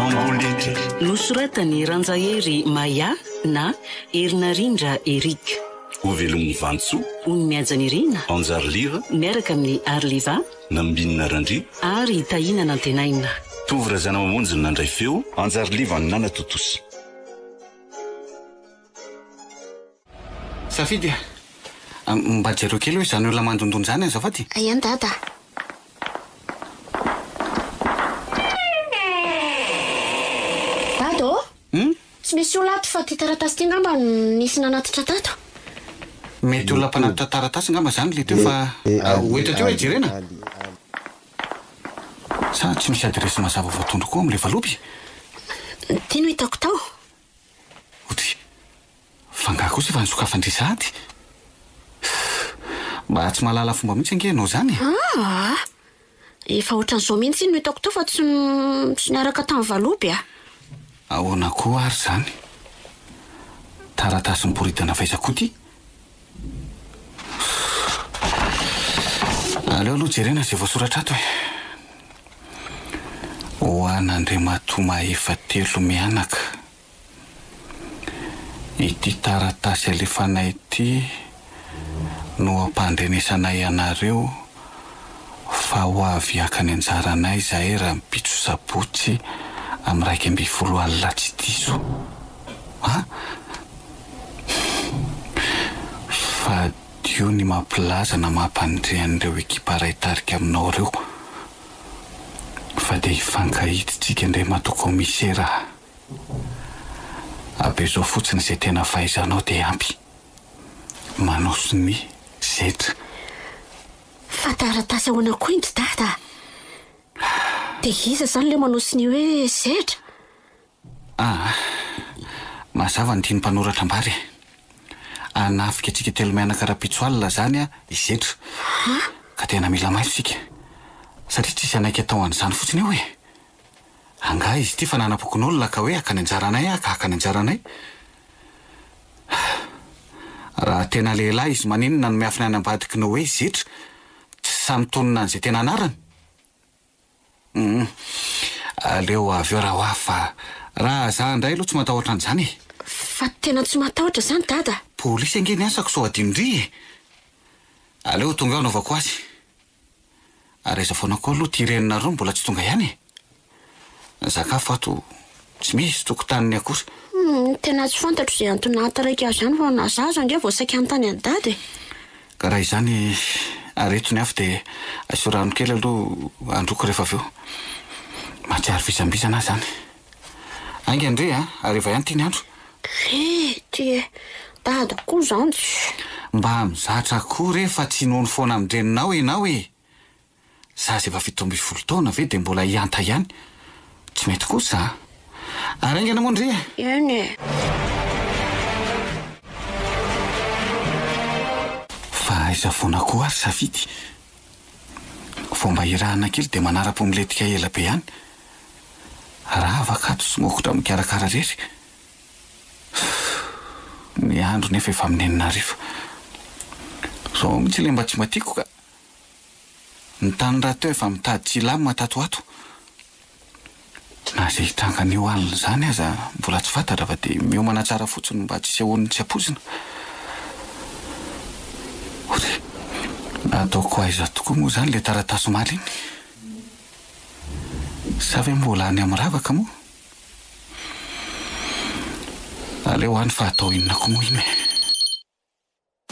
Amboletra. Nosoratan'i Ranjahery Maya na Herinarindra Eric. Hovelomin'i Vantsoa. Onimihaja Nirina. Anjariliva. Miaraka amin'i Arliva. Nambinina Randria. Ary Tahiana Nantenaina. Tovo Razanamamonjy no nandray feo. Anjariliva no nanatontosa. Safidy a! Mba jereo kely hoe izany olona mandondona izany azafady? Aia Dada? Dada ô! Hum? Tsy misy olona ato fa ity taratasy ity angamba no nisy nanatitra tato. Mety olona mpanatitra taratasy angamba izany ilay teo fa ho eto teo e jerena. Sa tsy misy adiresy mazava voatondro koa amin'ilay valopy? Ity no hitako tao. Odry, fa angaha kosa efa nisokafan-dry sahady? Mba tsy mahalala fomba mihitsy ange ianao izany e! Aa! Efa ohatran'izao mihitsy iny no hitako teo fa tsy tsy niaraka tamin'ny valopy a! Ahoana koa ary izany? Taratasy miboridana avy aiza koa ity? Aleo aloha jerena izay voasoratra ato e! Ho an'Andriamatoa Mahefa telo mianaka. Ity taratasy alefanay ity no ampandrenesanay anareo fa ho avy haka ny anjaranay izahay rahampitso sabotsy amin'ny 11 alina tsy diso a! Fadio ny mampilaza na mampandre an'ireo ekipa iray tarika aminao ireo fa dia hifankahita tsika Andriamatoa Kaomisera a! Abezao fotsiny izay tena fahaizanao dia ampy. Manao sonia, zetra. Fa taratasy ahoana koa iny ry dada a? Dia iza izany ilay manao sonia hoe zetra? Aa, mazava ny tian'ny mpanoratra ambara e. Hanafika antsika telo mianaka rahampitso alina izany i Zetra. Ka tena mila mailo isika. Satria tsisy hanaiky atao an'izany fotsiny eo e. Angaha izy ity fa nanam-pokonolona ka hoe haka ny anjaranay aho ka haka ny anjaranay? Raha tena lehilahy izy maninona no miafina any ambadiky ny hoe Zetra? Tsy sahy mitonona an'izay tena anarany? Humm. Aleo avy eo raha ho avy fa raha za ndray aloha tsy matahotra an'izany e! Fa tena tsy matahotra izany dada? Polisy ange ny asako sao adino-ndry e! Aleo tonga eo anaovako azy. Ary aiza foana koa aloha ity reninareo no mbola tsy tonga ihany e! Ny sakafo ato tsy misy tokotaniny akory. Humm, tena tsy fantatro izay antony nahataraiky azy ihany fa na za aza ange vao saika hanontany an'i dada e! Ka raha izany areto ny afo dia asio rano kely aloha handroko rehefa avy eo. Mahatsiaro vizambizana aho izany. Haingana re a! Hariva ihany ity ny andro. He, ty e! Dada koa izany tsy. Mba mizatra koa re fa tsy hinono foana amin-dreninao ianao e! Zaza efa 17 taona ve dia mbola hihanta ihany? Tsy mety kosa a! Ary haingana moa ndry e! Eny e! Fa aiza foana koa ary Safidy? Vao mba irahana kely dia manara-po milentika ela be ihany. Ravaka ato sy mokotra mikarakara irery. Ny andro nefa efa amin'ny enina hariva. Izao mihitsy ilay mba tsy mba tiako ka. Ny tany rahateo efa mitady tsy hilamina tato ho ato. Na izay hitranga anio alina izany aza mbola tsy fantatra fa dia miomana tsara fotsiny mba tsy hisehoan'ny tsy ampoizina. Ory, nataoko aiza tokoa moa izany ilay taratasy omaly iny? Sa ve mbola any amin'ny ravaka moa? Aleo any fa atao inona koa moa iny e?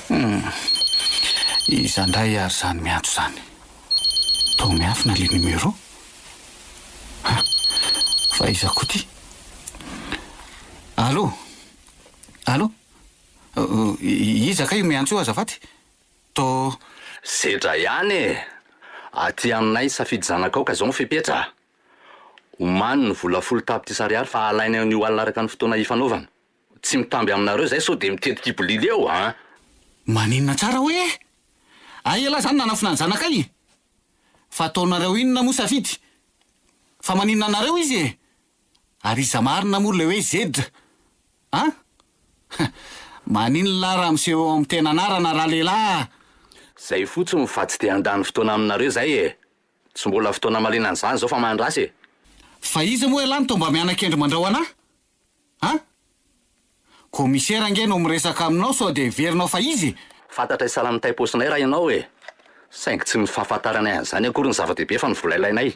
Hum, iza indray ary izany miantso izany? Toa miafina ilay numéro. Ha, fa iza koa ity? Allô? Allô? Iza kay io miantso io azafady? Tô. Sedra ihany e! Aty aminay safidy zanakao ka izao ny fepetra a! Omano ny vola 10 tapitrisa ariary fa alaina anio alina araka ny fotoana ifanaovana. Tsy mitamby aminareo zay sao dia mitety kibolily eo an! Maninona tsara hoe? Hay ialahy zany nanafina ny zanakay e! Fa ataonareo inona moa Safidy? Fa maninona anareo izy e? Ary iza marina moa ilay hoe zedra an? Maninona lahy raha miseho eo amin'ny tena anarana ralehilahy a! Zay fotsiny fa tsy dia handany fotoana aminareo zay e! Tsy mbola fotoana hamaliana an'izany izao fa mahandrasa e! Fa iza moa ialahy no toa mba miana-kendry mandrao anah? An? Komisera ange no miresaka aminao sao dia heverinao fa izy e! Fantatray sahala ny tai-paosinay raha ianao e! Saingy tsy ny fahafantaranay an'izany akory no zava-dehibe fa ny vola ilainay.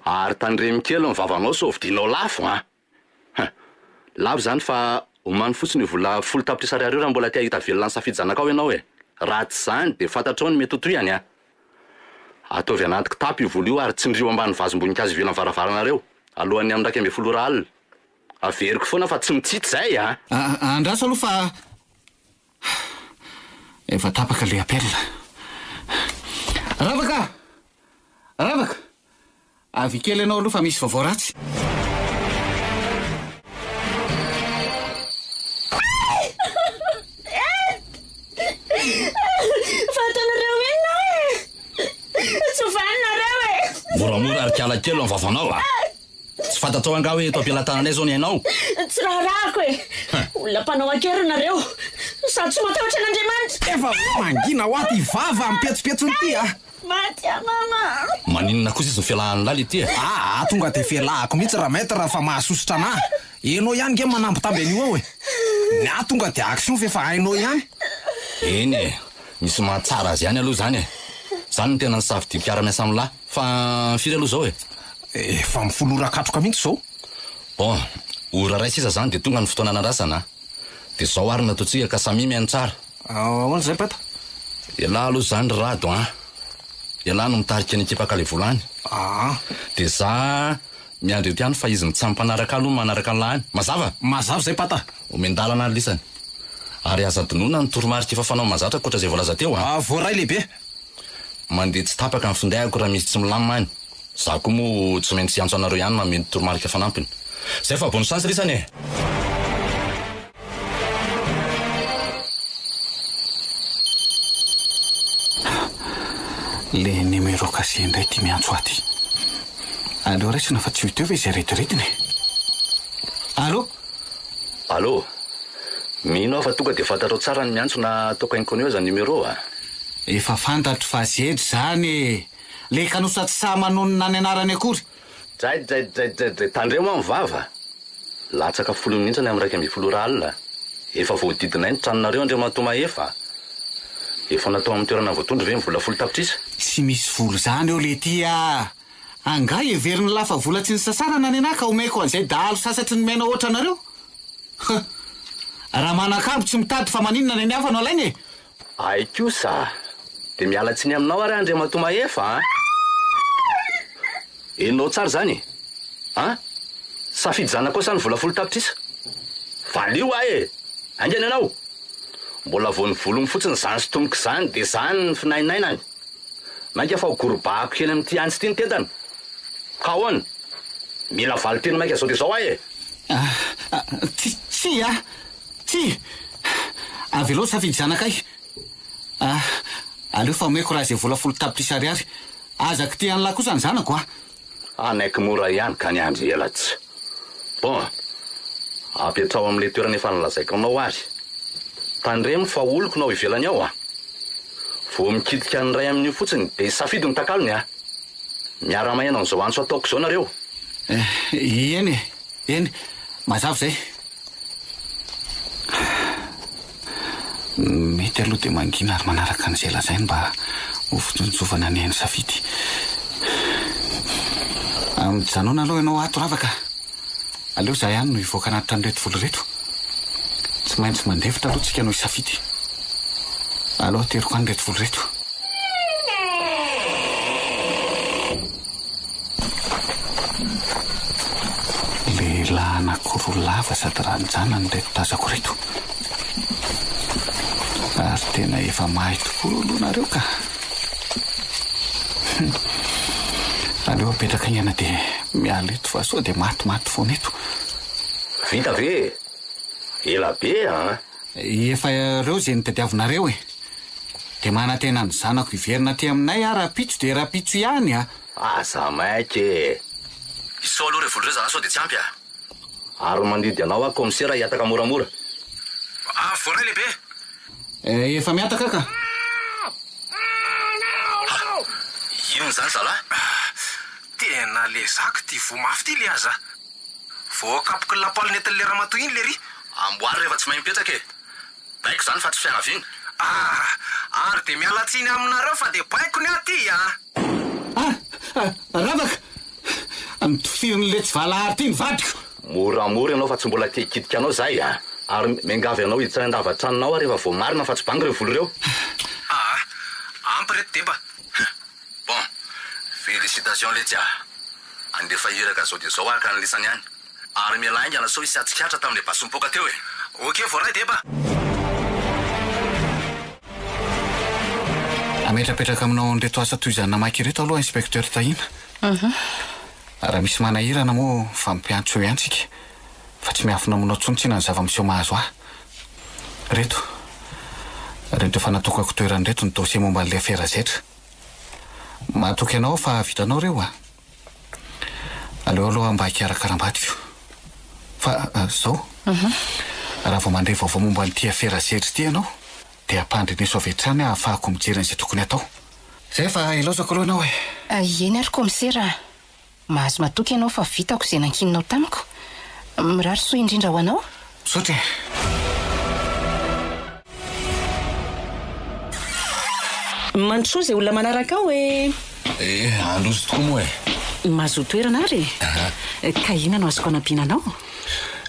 Ary tandremo kely ny vavanao sao vidianao lafo an! Huh! Lavo izany fa omano fotsiny io vola 10 tapitrisa ariary io raha mbola te hahita velona ny safidy zanakao ianao e! Raha tsy izany dia fantatrao ny mety ho tohiny an! Ataovy anaty kitapo io vola io ary tsindrio ambany vazim-boninkazo ivelan'ny varavaranareo alohan'ny amin'ny 11 ora alina. Averiko foana fa tsy mitsitsy izay a! Andraso aloha fa efa tapaka ilay appel. Ravaka! Ravaka! Avia kely ianao aloha fa misy vaovao ratsy. Fantanareo inona e? Tsy ho vaninareo e! Moramora ry kiala kely ny vavanao a! Tsy fantatrao angaha hoe eto am-pelatananay izao ny ainao? Tsy raharahako e! Olona mpanao an-keriny nareo, sady tsy matahotra an'Andriamanitra! Efa mangina hoa ty vava mipetsopetsony ty a! Maty aho mama a! Maninona kosa izy ny fialahany lahy ity e? Aa tonga de fialahako mihitsy ra maître fa mahasosotra anah! Enao ihany nge manambitamby an'io ao e! Ny ahy tonga de action f'efa hainao ihany! Eny e! Misy mahatsara azy ihany aloha izany e! Izany no tena nisafidiako hiara-miasa amin'lah! Fa firy aloha izao e? Efa amin'ny 10 ora katroka mihitsy izao. Bon, ora iray sisa izany dia tonga ny fotoana nandrasana a! Dia izao ary no ataontsika ka samia mihaino tsara. Ahoana izay Pata? Ialahy aloha izany ry Rado an! Ialahy no mitarika ny ekipa Kalevola any. Aa. Dia za miandry eto ihany fa izy mitsampanaraka aloha manaraka an'lah any. Mazava? Mazava izay Pata. Omen-dalana ary lisany. Ary aza adinoina ny toromarika efa fanao mahazatra ankoatra izay voalaza teo an! Voaray lehibe. Mandeha tsy tapaka ny findaiko raha misy tsy milamina any. Za koa moa tsy maintsy hiantso anareo ihany manome ny toromarika fanampiny. Zay fa bonne chance lisany e! Le numéro caché indray ity miantso ahy ity. Aleo raisina fa tsy ho teo ve izay redirediny e! Allô? Allô? Mino aho fa tonga dia fantatrao tsara ny miantso na ataoko inconnu aza ny numéro a! Efa fantatro fa zedry izany e! Le kanosa tsy sahy manonona ny anarany akory. Dray dray dray dray dray tandremo aho ny vava! Latsaka folo minitra ny amin'ny 11 ora alina. Efa voadidinay ny tranonareo Andriamatoa Mahefa a! Efa natao amin'ny toerana voatondro ve ny vola 10 tapitrisa? Tsy misy vola izany eo letia a! Angaha heverin'ny lahy fa vola tsy nisasarana ny anah ka omeko an'izay dahalo sasatry ny miaina ohatranareo? Huh! Raha manan-kambo tsy mitady fa maninona ny an'ny hafa no alaina e! Hay kosa! Dia miala tsiny aminao ary aho Andriamatoa Mahefa a! Henonao tsara izany e! An! Safidy zanakao sa ny vola 10 tapitrisa? Valio ahy e! Haingana ianao! Mbola vao ny volony fotsiny izany sintomiko izany dia izany ny finainainany! Mainka fa ho gorobahako kely amin'ity antsy ity ny tendany! Ka ahoana? Mila valin-teny maika izao dia izao aho e! Ah, tsia, tsia! Tsia! Avelao safidy zanakay. Ah, aleo fa omeko raha izay vola 10 tapitrisa ariary. Aza kitihan'lah kosa ny zanako a! Hanaiky mora ihany ka ny andry ela tsy. Bon, apetraho amin'ilay toerana efa nolazaiko anao ary. Tandremo fa oloko no ao ivelany ao a! Vao mikitika ny iray amin'io fotsiny dia safidy ny takalony a! Miara-maheno an'izao antso ataoko izao nareo. Eny e! Eny, mazava izay. Mety aloha dia mangina ary manaraka an'izay lazainy mba ho fitsinjovana ny ain'i Safidy. Mijanona aloha ianao ato Ravaka. Aleo izaho ihany no hivoaka anaty tran'ireto vola ireto. Tsy maintsy mandefitra aloha tsika noho i Safidy. Aleo ateriko any ireto vola ireto. Lehilahy anankiroa lava sady ranjanany ireto tazako ireto. Ary tena efa mahay tokoa aloha nareo ka. Aleo apetraka haingana dia miala eto fa sao dia matimaty foana eto. Vita ve e? Ela be an! Efa ireo izay notadiavinareo e! Dia manantena ny zanako hiverina aty aminay aho rahampitso dia rahampitso ihany a! Aza maika e! Isao aloha ireo vola ireo zalahy sao dia tsy ampy a! Ary mandidy anao aho kaomisera hihataka moramora. Ah, voaray lehibe! Eh, efa mihataka aho ka! Ha! Inona izany zalahy? Tena. Tena lezako ty voa mafy ty le aza. Voakapoky ny lapoaly nentin'le ramatoa iny lery. Amboary rehefa tsy mahay mipetraka e! Baiko izany fa tsy fiangaviana. Ah! Ary dia miala tsiny aminareo fa dia baiko ny ahy ty a! Ah! Ravaka! Notifirin'ilay tsy valahary ity ny vadiko! Moramora ianao fa tsy mbola te hikitika anao izahay a! Ary miangavy anao hiditra any an-dava-tranonao aho rehefa voamarina fa tsy banga ireo vola ireo. Ah! Ampy reto deba. Bon! Félicitations letsy a! Andefa iraka zao dia zao araka ny lisany any. Ary mialà haingana sao hisy hatsikaritra tamin'ilay basy nipoaka teo e! Ok voaray deba. Hametrapetraka aminao an'ireto asa toy izany namaky ireto aloha Inspecteur Tahina. Raha misy manahirana moa mifampiantso eo ihany tsika fa tsy miafina aminao intsony tsinona ny zava-miseho mahazo ahy. Reto. Reto efa natokako toerana ireto ny dossier momba an'ilay afera zetra. Matoky anao aho fa vitanao ireo a! Aleo aloha mba hikarakara ambadiko. Fa zao, raha vao mandre vaovao momba an'ity afera zetra ity ianao dia ampandreneso avy hatrany aho ahafahako mijery an'izay tokony hatao. Zay fa ilaozako aloha ianao e! Eny ary kaomisera a! Mahazo matoky ianao fa vitako izay nankininao tamiko. Mirary soa indrindra ho anao. Misaotra e! Mandrosoa izay olona manaraka ao e! Eh, handroso tokoa moa e! Mahazoa toerana ary e! Ka inona no azoko anampiana anao?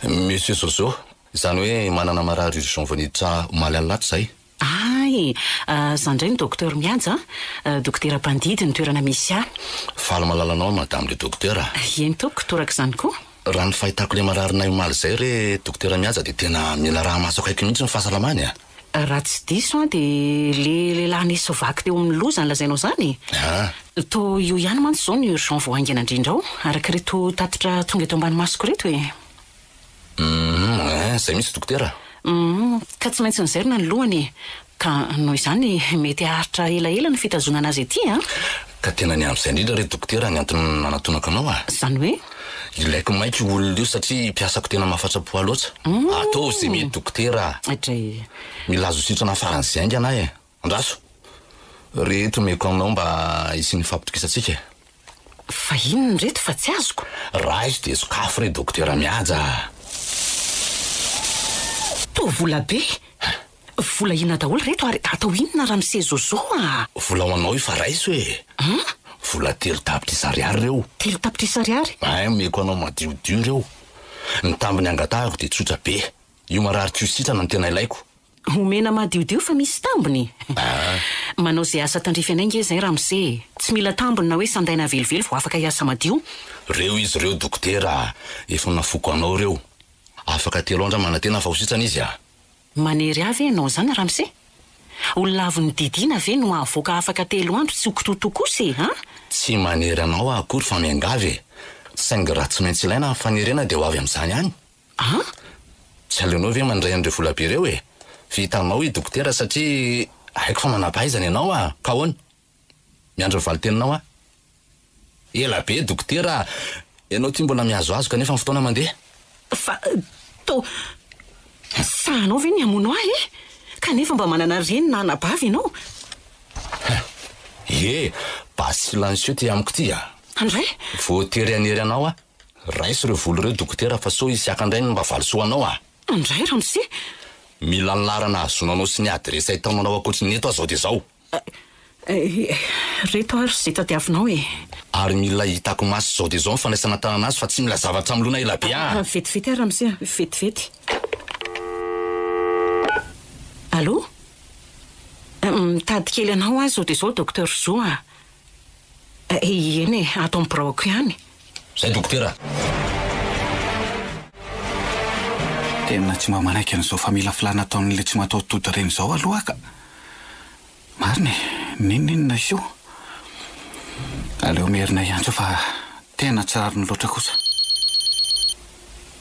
Monsieur Zozo, izany hoe manana marary urgent vao niditra omaly alina ato izahay. Hay! Za ndray no Docteur Mihaja a! Dokotera mpandidy ny toerana misy ahy. Faly mahalala anao Madame le Docteur a! Eny tompoko, torak'izany koa. Raha ny fahitako ilay mararinay omaly izay re Dokotera Mihaja dia tena mila raha maso akaiky mihitsy ny fahasalamany a! Raha tsy diso aho dia le lehilahy nisy vaky teo amin'ny loha izany lazainao izany e? Ah! Toa io ihany mantsy izao ny urgent vao haingana indrindra ao, araka ireto tatitra tonga eto ambany masoko ireto e! Humm eh, zay mihitsy dokotera. Humm, ka tsy maintsy nozairina ny lohany e! Ka noho izany mety haharitra elaela ny fitazonana azy ety an! Ka tena ny amin'izay indrindra re dokotera ny antony nanatonako anao a! Izany hoe? Ilaiko maika io olona io satria mpiasako tena mahafatrapo ahy loatra. Ataovy izay mety dokotera a! Dray. Mila azo sitrana faran'izay haingana aho e! Andraso! Reto omeko aminao mba hisian'ny fampitokisantsika e! Fa inona ireto fa tsy azoko? Raiso dia sokafy re Dokotera Mihaja a! Toa vola be! Vola inona daholo ireto ary atao inona ramose Zozo a! Vola ho anao io fa raiso e! An? Vola 3 tapitrisa ariary ireo. 3 tapitrisa ariary? Ay, omeko anao madiodio ireo. Ny tambiny angatahako dia tsotra be. Io marary tsy ho sitrana no tena ilaiko. Omena madiodio fa misy tambiny? Manao izay asa tandrify anay nge izay ramose e! Tsy mila tambiny na hoe sandaina velively vao afaka hiasa madio. Reo izy reo dokotera a! Efa nafoko anao reo. Afaka telo andro aho manantena fa ho sitrana izy a! Manery ahy ve ianao izany ramose? Olona avy nodidiana ve no havoaka afaka telo andro tsy ho kitoatoa kosa e! An? Tsy manery anao aho akory fa miangavy e! Saingy raha tsy maintsy ilaina ny fanerena dia ho avy amin'izany ihany. An? Tsy aleonao ve mandray an'ireo volabe ireo e? Vitanao i dokotera satria haiko fa manam-pahaizana ianao a! Ka ahoana? Miandry ny valin-teninao aho. Ela be dokotera a! Ianao ity mbola mihazohazo kanefa ny fotoana mandeha. Fa toa sahanao ve ny hamono ahy e? Kanefa mba manana reny na anabavy ianao. Ie, basy silencieux ity amiko ity a! Andray! Voatery hanery anao aho. Raiso ireo vola ireo dokotera fa sao hisy haka indray ny mba valisoa anao a! Andray ramose! Mila ny laharana ahazoana anao sy ny adiresy ahitana anao ankoatry ny eto aho izao dia izao. Reto ary izay tadiavinao e! Ary mila hitako maso izao dia izao ny fandraisana tanana azy fa tsy mila zavatra milona ela be a! Vetivety ary ramose a! Vetivety. Allô? Mitady kely anao aho izao dia izao Docteur Zo a! Eny e, ato amin'ny biraoko ihany. Zay dokotera a! Tena tsy mba manaiky an'izao familafilana ataon'ilay tsy mataho-tody ireny izao aloha aho ka! Marina e, n'inon'inona hiseho, aleo merina hiantso fa tena tsy rariny loatra kosa.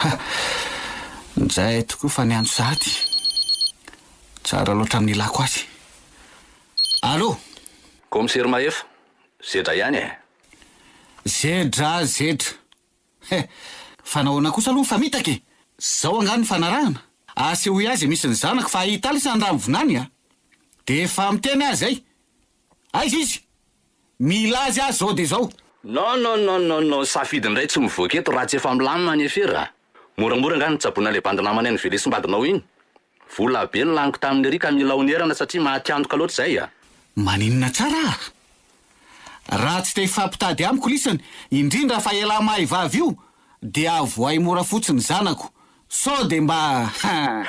Ha! Njay tokoa fa niantso sahady. Tsara loatra amin'ny ilako azy. Allô! Kaomisery Mahefa, zedra ihany e! Zedra, zedra. He! Fa nahoana kosa aloha mifamitaka e? Zao angaha ny fanarahana? Asehoy ahy izay misy ny zanako fa hahita ahy lisany raha mivinany a! Dia efa miteny aho izay! Aiza izy? Mila azy aho zao dia zao! Non non non non non, Safidy indray tsy mivoaka eto raha tsy efa milamina ny afera. Moramora angaha nitsaboana ilay bandy namany any velesim-badinao iny? Vola be no laniko tamin'ny ery ka mila onerana satria maty antoka loatra izay a! Maninona tsara ah! Raha tsy te hifampitady amiko lisany, indrindra fa elah mahay vavy io, dia avoahy mora fotsiny zanako, sao dia mba ha!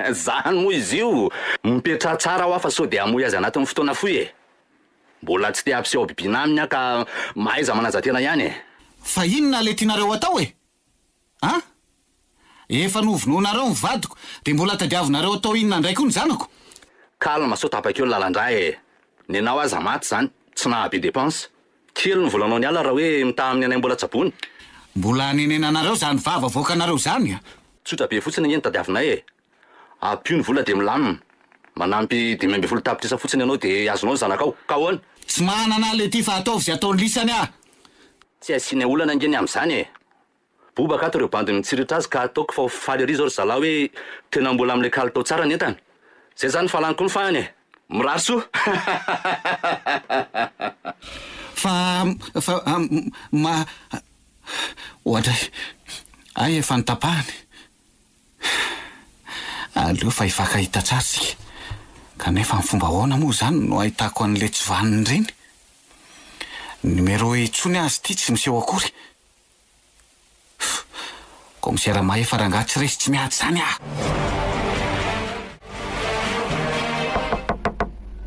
Zany moa izy io! Mipetraha tsara hoa fa sao dia hamoy azy anatin'ny fotoana fohy e! Mbola tsy te hampiseho habibiana aminy aho ka mahaiza manaja tena ihany e! Fa inona le tianareo atao e? An? Efa novonoinareo ny vadiko dia mbola tadiavinareo atao inona indray koa ny zanako? Calme sao tapaka eo ny lalan-drà e! Nenao aza maty izany, tsy nahabe dépense. Kely ny volanao niala raha hoe mitaha amin'ny anay mbola tsaboina. Mbola hanenenanareo izany vava avoakanareo izany a! Tsotra be fotsiny ange ny tadiavinay e! Ampio ny vola dia milamina. Manampy 15 tapitrisa fotsiny ianao dia azonao ny zanakao. Ka ahoana? Tsy manana aho letia fa ataovy izay ataon'i lisany ah! Tsy asiana olana ange ny amin'izany e! Bobaka ato ireo bandy mitsiritra azy ka ataoko fa ho faly ery izao ry zalahy hoe tena mbola amin'ilay kalitao tsara ny entana. Zay zany fa lany koa ny fahana e! Mirary soa! Fa fa ma oadray hay efa notapahany. Aleo fa hifankahita tsara isika. Kanefa amin'ny fomba ahoana moa izany no ahitako an'ilay tsy vanona ireny? Numéro intsony aza ity tsy miseho akory. Kaomisera Mahefa rangahy tsy resy tsy miady izany ah!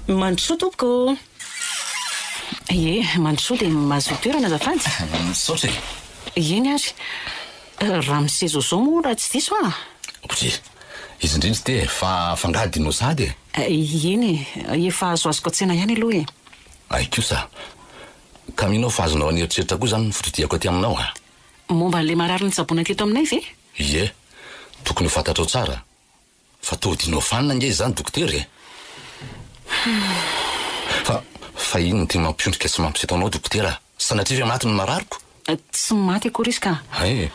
Mandrosoa tompoko ô! Ie, mandrosoa dia mahazoa toerana azafady. Misaotra e! Eny ary. Ramose Zozo moa raha tsy diso aho? Ory, izy indrindra ity e, fa f'angaha adinonao sahady e? Eny e, efa azoazoko an-tsaina ihany aloha e. Hay kosa, ka mino aho fa azonao an'eritreritra koa izany ny fitodihako aty aminao a! Momba an'ilay marary nitsaboina teto aminay ve? Ie, tokony ho fantatrao tsara fa toa adinonao fanina ange izany dokotera e! Fa, fa inona ity mampiondrika sy mampisento anao dokotera? Sanatria ve maty ny marariko? Tsy maty akory izy ka. Hay e!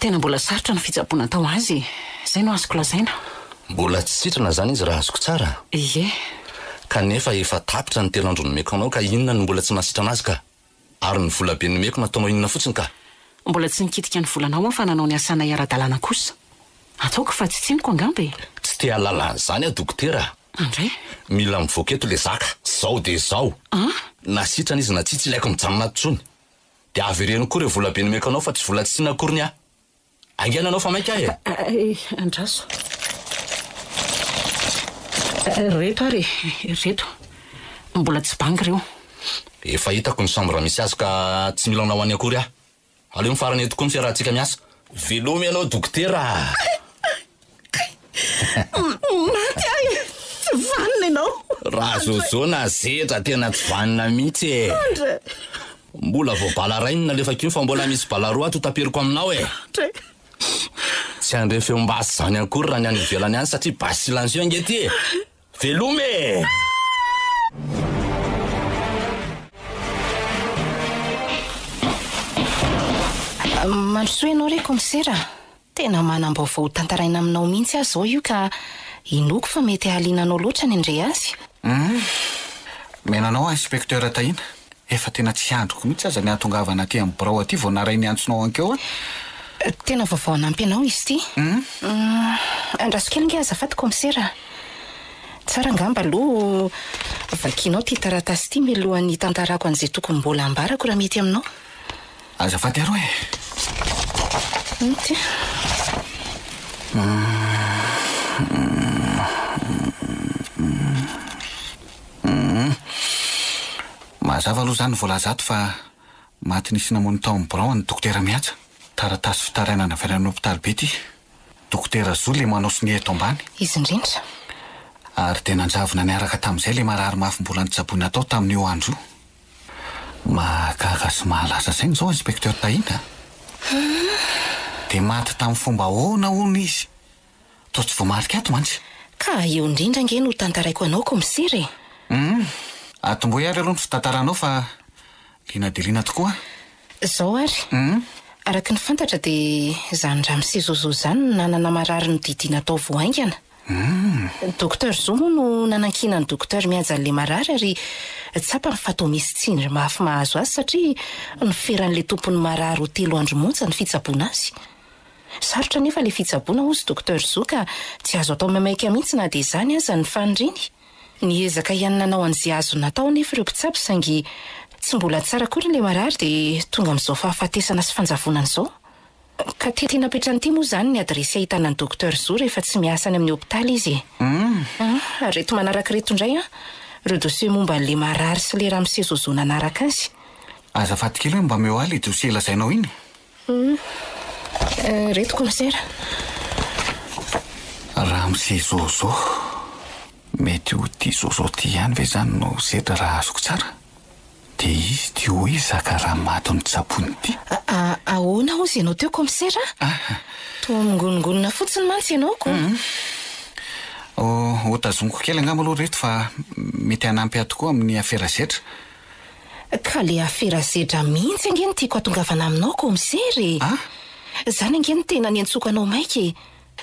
Tena mbola sarotra ny fitsaboana atao azy e! Izay no azoko lazaina. Mbola tsy sitrana izany izy raha azoko tsara? Ie. Kanefa efa tapitra ny telo andro nomeko anao ka inona no mbola tsy nahasitrana azy ka? Ary ny vola be nomeko nataonao inona fotsiny ka? Mbola tsy nikitika ny volanao aho fa nanao ny asanay ara-dalàna kosa. Ataoko fa tsy tsiniko angamba e! Tsy te hahalala an'izany aho dokotera a! Andray. Mila mivoaka eto le zaka, zao de zao! An? Na sitrana izy na tsia tsy ilaiko mijanona ato tsony. De avereno koa reo vola be nomeko anao fa tsy vola tsy tiana akory ny ahy. Haingana anao fa maika aho e! Eh, andraso. Reto ary e, reto. Mbola tsy banga ireo. Efa hitako ny chambre misy azy ka tsy mila anao any akory aho. Aleo mifarana eto koa ny fiarahantsika miasa. Veloma ianao dokotera a! Maty aho e! Tsy vanona ianao! Raha Zozo na Zetra tena tsy vanona mihitsy e! Andre! Mbola vao bala iray no nalefako iny fa mbola misy bala roa ato hotaperiko aminao e! Andre! Tsy handre feom-basy izany akory raha ny any ivelany any satria basy silencieux ange ity e! Veloma e! Mandrosoa ianao re kaomisera a! Tena manam-baovao ho tantaraina aminao mihitsy aho izao io ka inoako fa mety hahaliana anao loatra ny handre azy. Hum! Mihaino anao aho Inspecteur Tahiana. Efa tena tsy andriko mihitsy aza ny hahatongavana aty amin'ny birao aty vao naray ny antsonao ankeo aho. Tena vaovao hanampy anao izy ity. Hum! Andraso kely ange azafady kaomisera a! Tsara angamba aloha vakianao ity taratasy ity mialohan'ny hitantarako an'izay tokony mbola hambarako raha mety aminao. Azafady aro e! Inty. Mazava aloha izany ny voalaza ato fa maty nisy namono tao amin'ny birao an'i Dokotera Mihaja. Taratasy fitarainana avy any amin'ny hopitaly be ity. Dokotera Zo le manao sonia eto ambany. Izy indrindra. Ary dia nanjavona niaraka tamin'izay le marary mafy mbola notsaboina tao tamin'io andro io. Mahagaga sy mahalasa saina izao Inspecteur Tahiana a! Dia maty tamin'ny fomba ahoana hono izy? Toa tsy voamarika ato mantsy. Ka eo indrindra ange no tantaraiko anao kaomisera e! Hum! Atombohy ary aloha ny fitantaranao fa liana dia liana tokoa aho. Izao ary, araka ny fantatra dia izany ramose Zozo izany no nanana marary nodidiana tao vao haingana. Docteur Zo moa no nanankinan'ny docteur Mihaja an'ilay marary ary tsapany fa toa misy tsindry mafy mahazo azy satria noferan'ilay tompon'ny marary ho telo andro monja ny fitsaboana azy. Sarotra anefa ilay fitsaboana hozy Docteur Zo ka tsy azo atao maimaika mihitsy na dia izany aza ny faniriany. Niezaka ihany nanao an'izay azo natao anefa ireo mpitsabo saingy tsy mbola tsara akory ilay marary dia tonga amin'izao fahafatesana sy fanjavonana izao. Ka ty napetrany ity moa izany ny adiresy ahitana an'i Docteur Zo rehefa tsy miasa any amin'ny hopitaly izy e. Ary ireto manaraka ireto indray an, ireo dossier momba an'ilay marary sy ilay ramose Zozo nanaraka azy. Azafady kely hoe mba omeo ahy ilay dossier lazainao iny. Ireto commissaire. Ramose Zozo. Mety ho ity Zozo ity ihany ve izany no sedra raha azoko tsara? Dia izy ity hoe zaka raha maty notsaboiny ity. Ahoana hozy ianao teo commissaire a? Toa mingonongonona fotsiny mantsy ianao ko. Ho tazoniko kely angamba aloha ireto fa mety hanampy ahy tokoa amin'ny afera zetra. Ka le afera zedra mihitsy ange no tiako hatongavana aminao commissaire e! Zany ange no tena niantsoako anao maika e!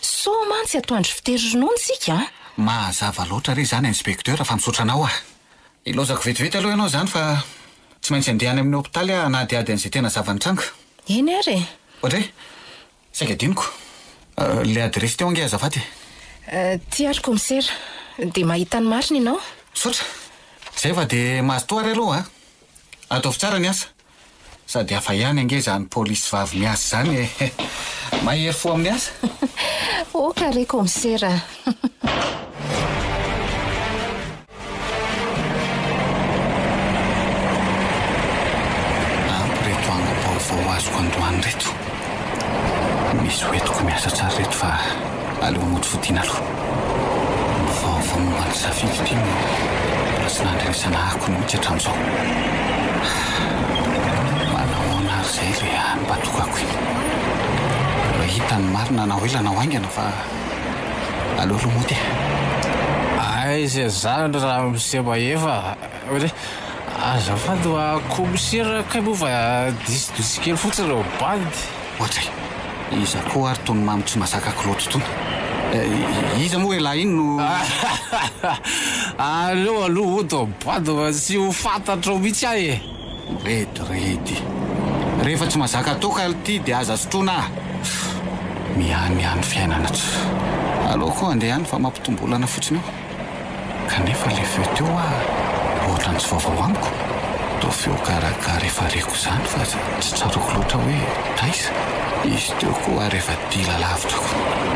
Sao mantsy atoandro fitery ronono tsika a! Mazava loatra re izany inspecteur fa misaotra anao aho. Ilaozako vetivety aloha ianao izany fa tsy maintsy handeha any amin'ny hopitaly aho hanadihady an'izay tena zava-nitranga. Eny ary e! Oadray! Saika adinoko. Ilay adiresy teo ange azafady e! Ty ary commissaire. Dia mahita ny marina ianao. Misaotra. Izay fa dia mazotoa ary aloha a! Ataovy tsara ny asa. Sady hafa ihany ange izany polisy vavy miasa izany e! Mahery fo amin'ny asa. Ok re commissaire a! Ampy ireto angom-baovao azoko androany ireto. Misy ho entiko miasa tsara ireto fa aleo mody fodiana aloha. Ny vaovao momba ny safidy ity no mbola tsy nandrenesana akony mihitsy hatramin'izao. Manahoana ary izay ilay hany mba tokako iny. Mbola hita ny marina na ho ela na ho haingana fa. Aleo aloha mody e. Aiza izany ramose Mahefa a! Azafady hoa kaomisera kay moa fa diso dossier kely fotsiny ireo bandy. Ohatray! Iza koa ary tony mamy tsy mazaka kilaoty tony? Iza moa elah iny no. Aleo aloha hody ao bandy fa tsy ho fantatrao mihitsy aho e! Rediredy. Rehefa tsy mazaka toaka lty dia aza sotroina ah! Mihanihany fiainana tsy. Aleo koa handeha any fa mampitombo olana fotsiny eo. Kanefa le feo teo hoa ohatran'ny tsy vaovao amiko. Toa feo garagara efa reko izany fa tsy tsaroako loatra hoe taiza. Izy teo koa ary efa dila lavitra ko.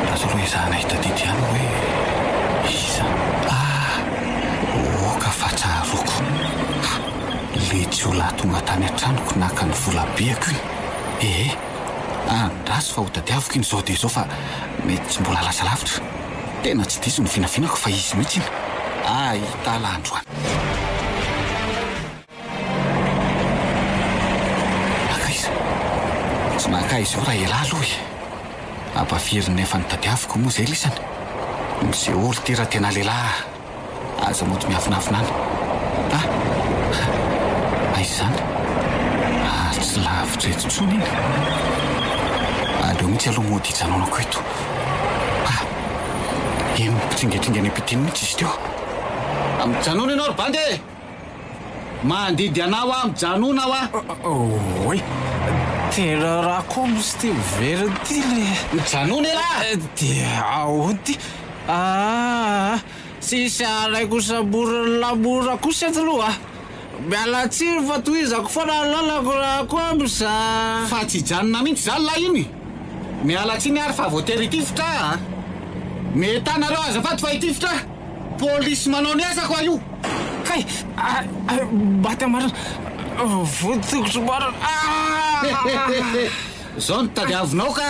Lasa aloha ezahana hitadidy ihany hoe iza. Ah! Oka fa tsaroako. Le jiolahy tonga tany an-tranoko naka ny volabeako iny. Ee, andraso fa hotadiaviko iny izao dia izao fa mety tsy mbola lasa lavitra. Tena tsy diso ny vinavinako fa izy mihitsy iny. Ahitala androany. Nankaiza? Tsy nankaiza io raha elah aloha e. Ampafirin'ny efa notadiaviko moa izay lisany. Misehoa ry ty raha tena lehilahy a. Aza mody miafinafina any. Ah! Aiza izany? Ary tsy lavitra eto intsony iny. Aleo mihitsy aloha mody hijanonako eto. Ah! Eny mpitringetringana epitiny mihitsy izy teo. Mijanona ianao ry bandy e! Mandidy anao aho mijanona hoa! Oay! Tena raha koa misy ity miverina ity le. Mijanona elah! Dia ahoana ity? Aa! Tsisy alaiko samborin'ny lamora kosa eto aloha a! Miala tsiny fa tohizako foana ny lalako raha koa msa. Fa tsy hijanona mihitsy izany lahy iny! Miala tsiny ary fa voatery hitifitra a! Mety nareo azafady fa hitifitra a! Polisy manao ny asako aho io! Kay! Maty aho marina! Voatongotro marina! Hehehehe! Zao no tadiavinao ka!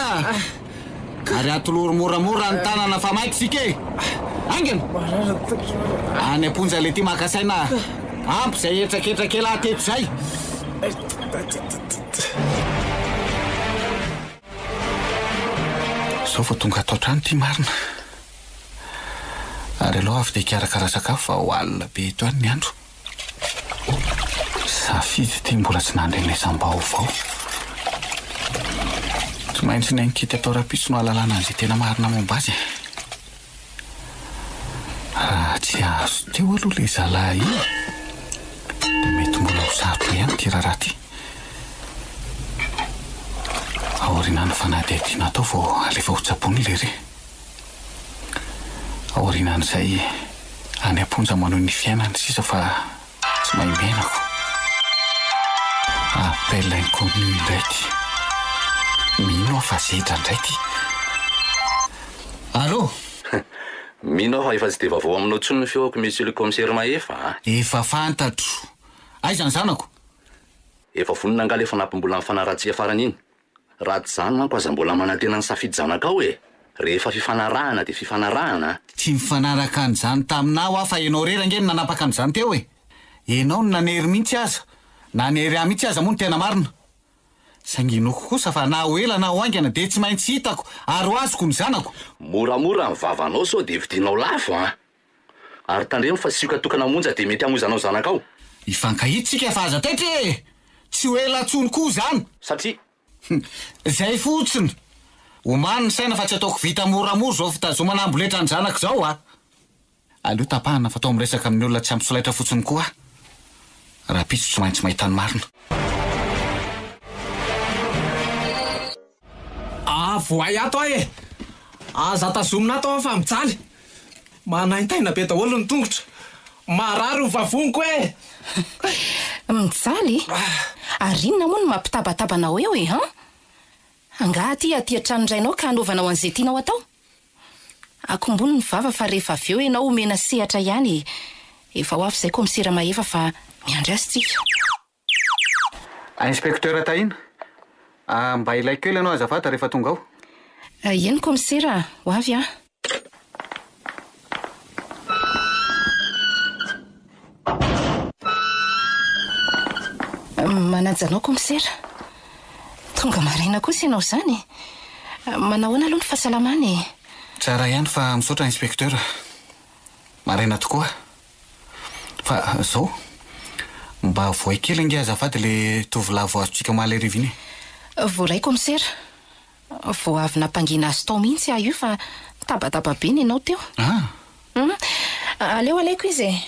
Ary atolory moramora ny tanana fa maika isika e! Haingana! Any am-ponja letia maka saina a! Ampy izay hetraketraka elah teto izay! Izao vao tonga ato an-trano ity marina. Ary aleo avy dia hikarakara sakafo fa ho alina be eto ihany ny andro. Safidy ity mbola tsy nandrenesam-baovao. Tsy maintsy ny ankety atao rahampitso no ahalalana an'izay tena marina momba azy e. azo teo aloha ilay zalahy iny dia mety mbola ho sarotra ihany ity raharaha ity. Aorianan'ny fanadihadiana atao vao alefa ho tsaboina lery. Aorianan'izay any am-ponja manohy ny fiainany sisa fa tsy mahimenako. Appel inconnu indray ity. Mino aho fa zedra indray ity. Allô? Mino aho fa efa tsy dia vaovao aminao intsony ny feoko Monsieur le Commissaire Mahefa a! Efa fantatro. Aiza ny zanako? Efa vonona angaha ilay fanampim-bola nifanarahantsika farany iny? Raha tsy izany manko aza mbola manantena ny safidy zanakao e! Rehefa fifanarahana dia fifanarahana a! Tsy nifanaraka an'izany taminao aho fa ianao irery ange no nanapaka an'izany teo e! Ianao no nanery mihitsy aza, nanery ahy mihitsy aza moa no tena marina. Saingy inoako kosa fa na ho ela na ho haingana dia tsy maintsy hitako ary ho azoko ny zanako. Moramora ny vavanao sao dia vidianao lafo an! Ary tandremo fa sioka tokana monja dia mety hamoizanao zanakao. Hifankahita tsika fa aza taitra e! Tsy ho ela tsony koa zany! Satria. Zay fotsiny! Omano ny saina fa tsy ataoko vita moramora zao fitazomana amboletra ny zanako zao a! Aleo tapahana fa toa miresaka amin'ny olona tsy ampy solaitra fotsiny koa aho. Rahampitso tsy maintsy mahita ny marina. Avoahy ato aho e! Aza tazomina ato aho fa mijaly! Manaintaina be daholo ny tongotra! Marary ny vavoniko e! Mijaly? Ary inona moa no mampitabataba anao eo e, han? Angaha aty aty an-tranon-drainao ka hanaovanao an'izay tianao atao? Akombony ny vava fa rehefa avy eo ianao omena sehatra ihany e! Efa ho avy izay kaomisera Mahefa fa miandry azy tsika. Inspecteur Tahina, mba ilaiko kely ianao azafady rehefa tonga ao. Eny kaomisera, ho avy aho. Manaja anao kaomisera. Tonga maraina kosa ianao izany e. Manao ahoana aloha ny fahasalamana e? Tsara ihany fa misaotra inspecteur. Maraina tokoa. Fa zao, mba voay kely ange azafady le tovolahy voazontsika omaly hariva iny e. Voaray kaomisera. Vao avy nampangina azy tao mihitsy aho io fa nitabataba be ny anao teo. Ah! Hum, aleo alaiko izy e.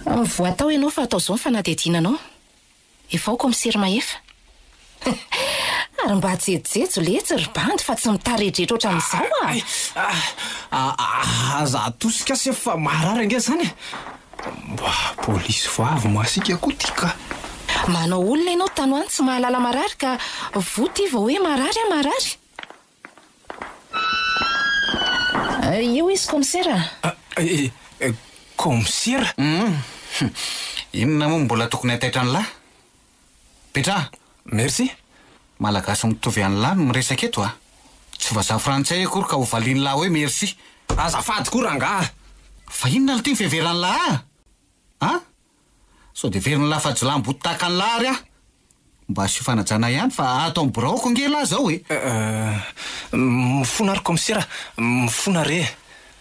Mivoaha tao ianao fa atao izao ny fanadihadiana anao. Efa ao kaomisera Mahefa. Ary mba jejojejo letsy ry bandy fa tsy mitaredretra ohatran'izao a! Aza atosika se fa marary ange zany e! Mba polisy vavy masiaka koa ty ka! Manao olona ianao tany ho any tsy mahalala marary ka voa ty vao hoe marary ah marary. Io izy kaomisera a! Kaomisera? Hum! Inona moa no mbola tokony hataitra an'lah? Petraha! Merci! Malagasy mitovy an'lah no miresaka eto a! Tsy vazaha frantsay akory ka ho valian'lah hoe merci! Azafady koa rangaha! Fa inona lty ny fiheveran'lah ahy? A? Sao dia heverin'lah fa jiolahim-boto tahaka an'lah ary aho? Mba asio fanajana ihany fa ato amin'ny biraoko ange lah zao e! Mifona ry kaomisera, mifona re!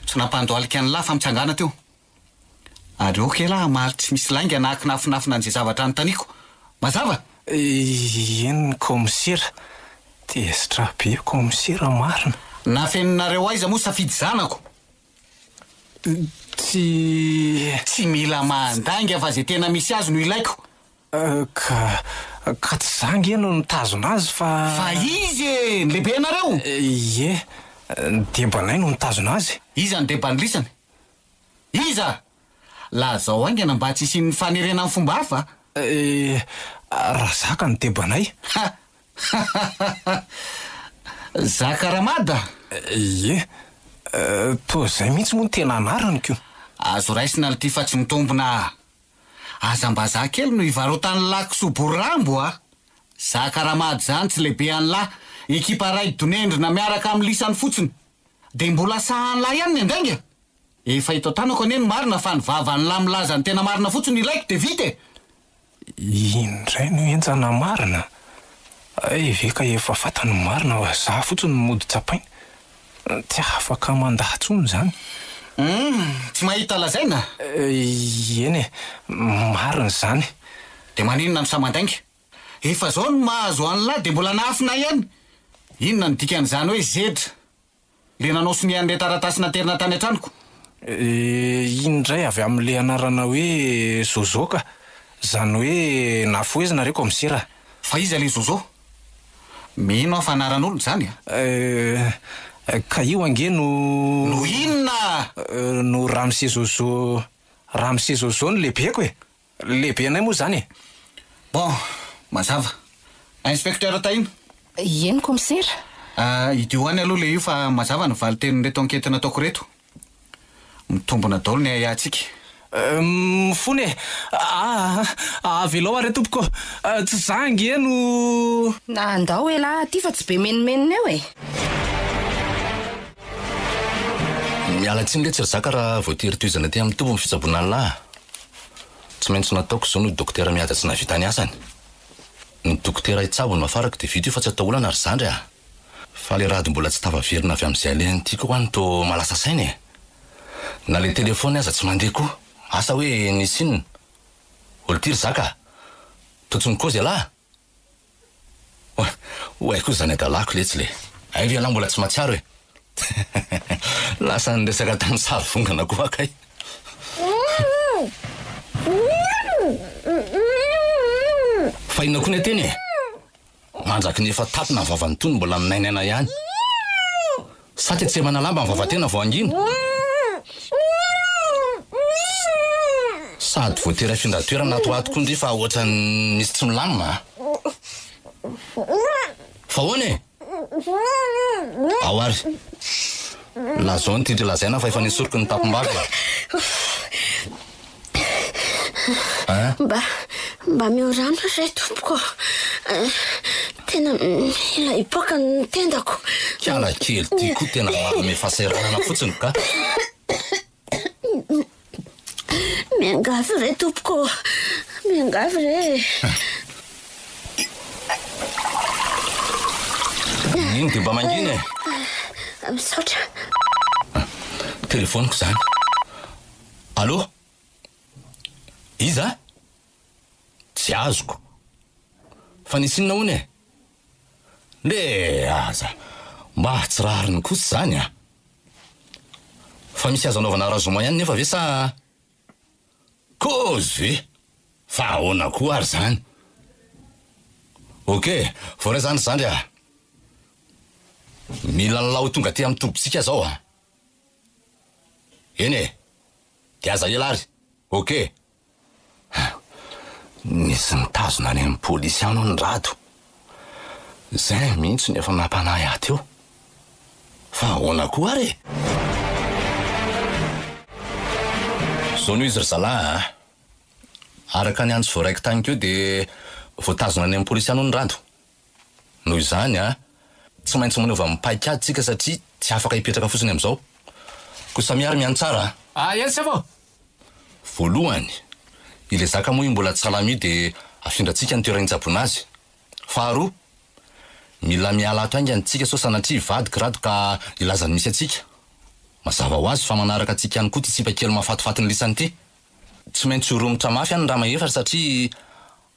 Tsy nampandohalika an'lah fa mitsangàna teo. Ary ok elah hamaly tsy misy lainga na kinafinafina an'izay zavatra anontaniako. Mazava? Eny kaomisera, tezitra be kaomisera marina. Nafeninareo aiza moa safidy zanako? Tsy. Tsy mila mandainga fa izay tena misy azy no ilaiko. Ka, ka tsy za nge no nitazona azy fa. Fa izy e! Ny lehibenareo? Ie, ny debanay no nitazona azy. Iza no deban'lisany? Iza? Lazao haingana mba tsy hisian'ny fanerena amin'ny fomba hafa. Eh, Razaka no debanay. Ha! Zaka Ramada? Ie. Toa izay mihitsy moa no tena anarany ko. Azo raisina lty fa tsy mitombina a! Aza mba za kely no hivarotan'lah kisoa bory rambo a! Zaka Ramada izany tsy lehibe an'lah, ekipa ray donendrina miaraka amin'ny lisany fotsiny. Dia mbola sahan'lah ihany ny andainga? Efa eto an-tanako anie ny marina fa ny vavan'lah milaza ny tena marina fotsiny no ilaiko dia vita e! Iny indray no henjana marina? Hay ve ka efa fantany ny marina fa za fotsiny no mody tsapaina. Tsy afaka mandà intsony izany. Humm, tsy mahita lazaina? Eny e, marina izany. Dia maninona no sahy mandainga? Efa zao no mahazo an'lah dia mbola nahafina ihany! Inona no dikan'izany hoe zedra? Le nanao sonia an'ilay taratasy naterina tany an-tranoko. Iny indray avy amin'ilay anarana hoe Zozo ka. Izany hoe nafohezina re kaomisera. Fa iza ilay Zozo? Mino aho fa anaran'olona izany a! Eh, ka io ange no. No inona? No Ramose Zozo, Ramose Zozo no lehibeko e! Lehibenay moa izany e! Bon, mazava. Inspecteur Tahina. Eny kaomisera. Idio any aloha ilay io fa mazava ny valin-tenin'ireto enquête nataoko ireto. Mitombina daholo ny ahiahintsika. Mifona e! Aa! Avelao aho re tompoko ô! Tsy za ange no. Andao elah aty fa tsy be menomenona eo e! Miala tsiny letsy ry zaka raha voatery tohizana aty amin'ny toby ny fitsaboana an'lah. Tsy maintsy nataoko izao noho i dokotera mihaja tsy nahavita ny asany. Ny dokotera hitsabo no afarako dia vita io fa tsy atao olana ry zandry a! Fa le rado mbola tsy tafaverina avy amin'izay alehany ity koa any toa mahalasa saina e! Na le telephone aza tsy mandeha koa! Asa hoe nisy inona? Olo ty ry zaka a! Toa tsy mikozy ialahy? Oay koa izany adalako letsy le! Hay ve ialahy mbola tsy mahatsiaro e! Lasa niresaka tamin'ny sary vongana koa aho kay! Fa inona koa ny ateny e? Mandraky ny efa tapina ny vavan'ny tony mbola minainaina ihany. Sa tetsemana lamba ny vavatena vao hangina? Sady voatery hafindra toerana ato ho ato koa ndry fa ohatran'ny misy tsy milamina a! Fa ahoana e? Ao ary. Lazao ny titre lazaina fa efa nesoriko ny tampom-bava e. Hein? Mba, mba meo rano re tompoko ô. Tena mila hipoaka ny tendako. Kiala kely ty koa tena manome fahasahiranana fotsiny ka. Miangavy re tompoko ô. Miangavy re e. Iny dia mba mangina e. Misaotra. Telefaoniko izany. Allô? Iza? Tsy azoko. Fa nisy inona hono e? Le aza mba tsy rariny kosa izany a! Fa misy azo anaovana arrangement ihany nefa ve sa Kozy ve? Fa ahoana koa ary izany? Ok, voaray izany ry zandry a! Mila an'lah ho tonga aty amin'ny tobintsika izao a! Eny e! Dia aza ela ary! Ok! Nisy nitazona any amin'ny polisy any hono Rado. Izay mihitsy no efa nampanahy ahy teo. Fa ahoana koa ary e? Izao no izy ry zalahy a! Araka ny antso voaraiko tany koa dia voatazona any amin'ny polisy any hono Rado. Noho izany a, tsy maintsy manova ny paikady tsika satria tsy afaka hipetraka fotsiny amin'izao. Koa samia ary mihaino tsara a! Ah, eny sefo! Voalohany, ilay zaka moa io mbola tsy salama io dia afindrantsika ny toerana hitsaboana azy. Faharoa, mila miala ato haingana tsika sao sanatria hivadika rado ka hilaza ny misy antsika. Mazava ho azy fa manaraka antsika ihany koa ity sipa kely mahafatifaty ny lisany ity. Tsy maintsy ho romotra mafy any Ramahefa satria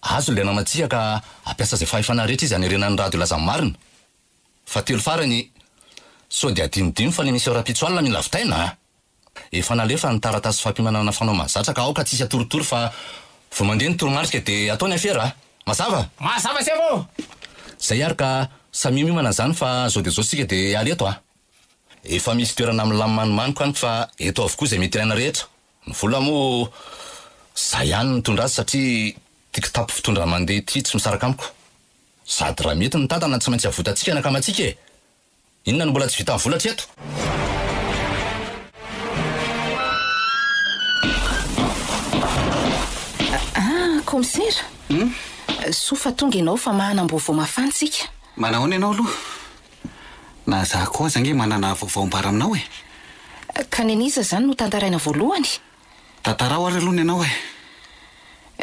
azo ilay namantsika ka hampiasa izay fahefana rehetra izy hanerena an'i Rado hilaza ny marina. Fahatelo farany, sao dia adinodino fa ny mission rahampitso alina mila vitaina a! Efa nalefa ny taratasy fampiomanana fanao mahazatra ka aoka tsisy atorotoro fa vao mandeha ny toromarika dia atao ny afera a! Mazava? Mazava sefo ô! Zay ary ka samia miomana zany fa zao dia zao sika dia hiala eto a! Efa misy toerana milamina manimaniko any fa eto avokoa izay mety ilaina rehetra. Ny vola moa za ihany no mitondra azy satria ty kitapo fitondra mandeha ity tsy misaraka amiko. Sady raha mety ny tantana tsy maintsy avotantsika ny akamantsika e! Inona no mbola tsy vitan'ny vola hatreto? Ah, kaomisera! Soa fa tonga ianao fa manam-baovao mafana isika. Manahoana ianao aloha? Na za koa aza ange manana vaovao ambara aminao e! Ka ny an'iza izany no tantaraina voalohany? Tantarao ary aloha ny anao e!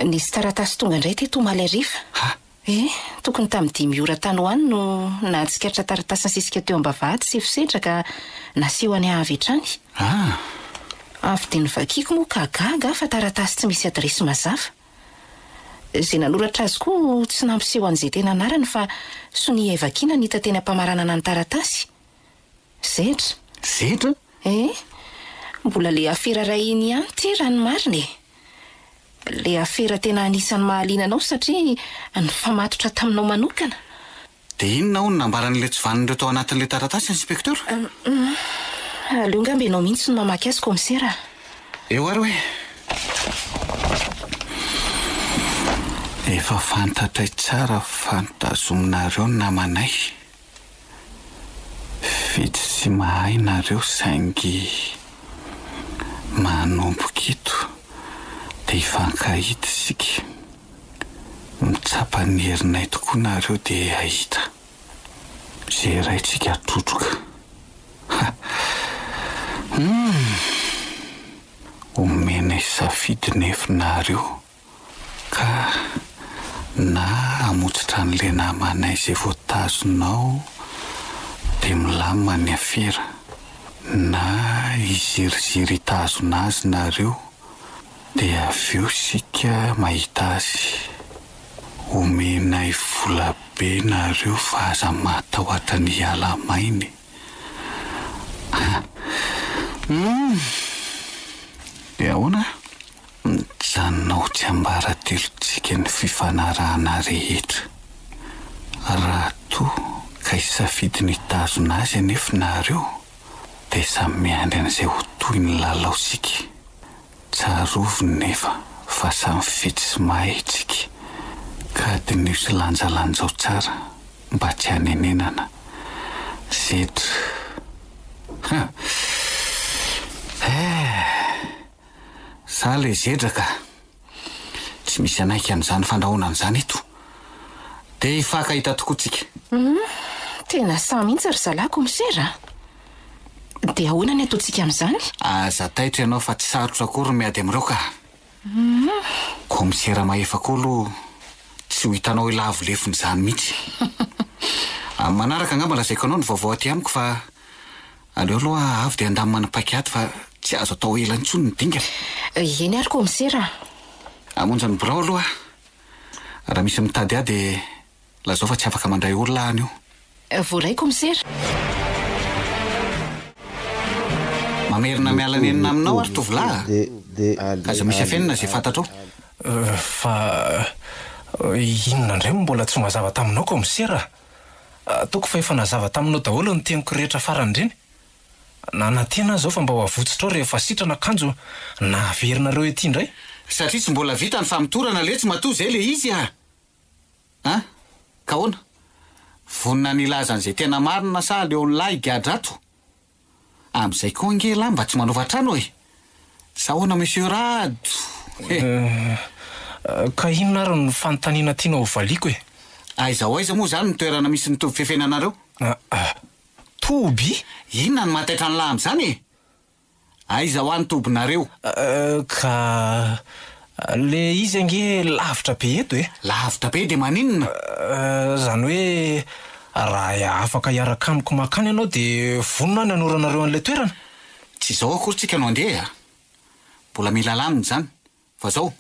Nisy taratasy tonga indray teto omaly hariva. Ha! Eh, tokony tamin'ny dimy ora tany ho any no nahatsikaritra taratasy nisisika teo am-bavahady sefo sendra ka naseho an'i ahy avy hatrany. Ah! Avy dia novakiako moa ka gaga aho fa taratasy tsy misy adiresy mazava. Izay nanoratra azy koa tsy nampiseho an'izay tena anarany fa sonia vakiana no hita teny am-pamaranana ny taratasy. Zetra. Zetra? Eh? Mbola le afera iray iny ihany ity raha ny marina e. Le afera tena anisan'ny mahaliana anao satria nifamatotra taminao manokana. Dia inona hono nambaran'ilay tsy vanon'ireo tao anatin'ilay taratasy, Inspecteur? Aleo angamba ianao mihitsy no mamaky azy, Kaomisera a. Eo ary hoe. Efa fantatray tsara fa notazominareo ny namanay. Vitsy tsy mahay nareo saingy manomboka eto dia hifankahita isika. Mitsapa ny herinay tokoa nareo dia hahita. Izay raintsika trotroka. Ha! Humm! Omenay safidy nefo nareo. Ka na hamotsitra an'le namanay izay voatazona ao dia milamina ny afera, na hiziriziry hitazona azy nareo dia avy eo isika mahita azy. Omenay vola be nareo fa aza matahotra ny hiala maina e. Humm! Dia ahoana? Mijanona ho tsiambaratelontsika ny fifanarahana rehetra. Raha toa ka hisafidy ny hitazona azy anefa nareo, dia samy miandry an'izay ho tohin'ny lalao isika. Tsarovy nefa fa samy fetsy sy mahay isika, ka diniho sy lanjalanjao tsara mba tsy hanenenana. Zetra. Ha! Eh! Za le zedra ka! Tsy misy hanaiky an'izany fandrahonana izany eto. Dia hifankahita tokoa tsika. Hum, tena sahy mihitsy ry zalahy kaomisera a! Dia ahoana ny ataontsika amin'izany? Aza taitra ianao fa tsy sarotra akory ny miady amin'ireo ka! Hum. Kaomisera mahefa koa aloha tsy ho hitanao hilavo lefona izany mihitsy. Amin'ny manaraka angamba lazaiko anao ny vaovao aty amiko fa Aleo aloha avy dia handamina ny paikady fa tsy azo atao ela intsony ny dingana. Eny ary kaomisera a! Hamonjy ny birao aloha aho. Raha misy mitady ahy dia lazao fa tsy afaka mandray olona aho anio. Voaray kaomisera. Mamerina miala nenina aminao ary tovolahy a! Ka aza misy afenina izay fantatrao. Fa inona indray no mbola tsy mazava taminao kaomisera a? Ataoko fa efa nazava taminao daholo ny teniko rehetra farany ireny. Nanantena aho izao fa mba ho avotsotrao rehefa sitrana kanjo naverinareo ety indray. Satria tsy mbola vita ny famotorana letsy matoa izay le izy a! An! Ka ahoana? Vonona ny hilaza an'izay tena marina sa aleon'lah higadra ato? Amin'izay koa ange elah mba tsy manova trano e! Sa ahoana Monsieur Rado e? Ka inona ary no fanontaniana tianao ho valiako e? Aiza ho aiza moa izany ny toerana misy ny toby fefenanareo? Toby? Inona no mahataitra an'lah amin'izany e? Aiza hoa ny tobinareo? Ka le izy ange lavitra be eto e! Lavitra be dia maninona? Izany hoe raha afaka hiaraka amiko mankany ianao dia vonona aho ny hanoro anareo an'ilay toerana. Tsy izao akory tsika no handeha a! Mbola mila lamina izany. Fa zao,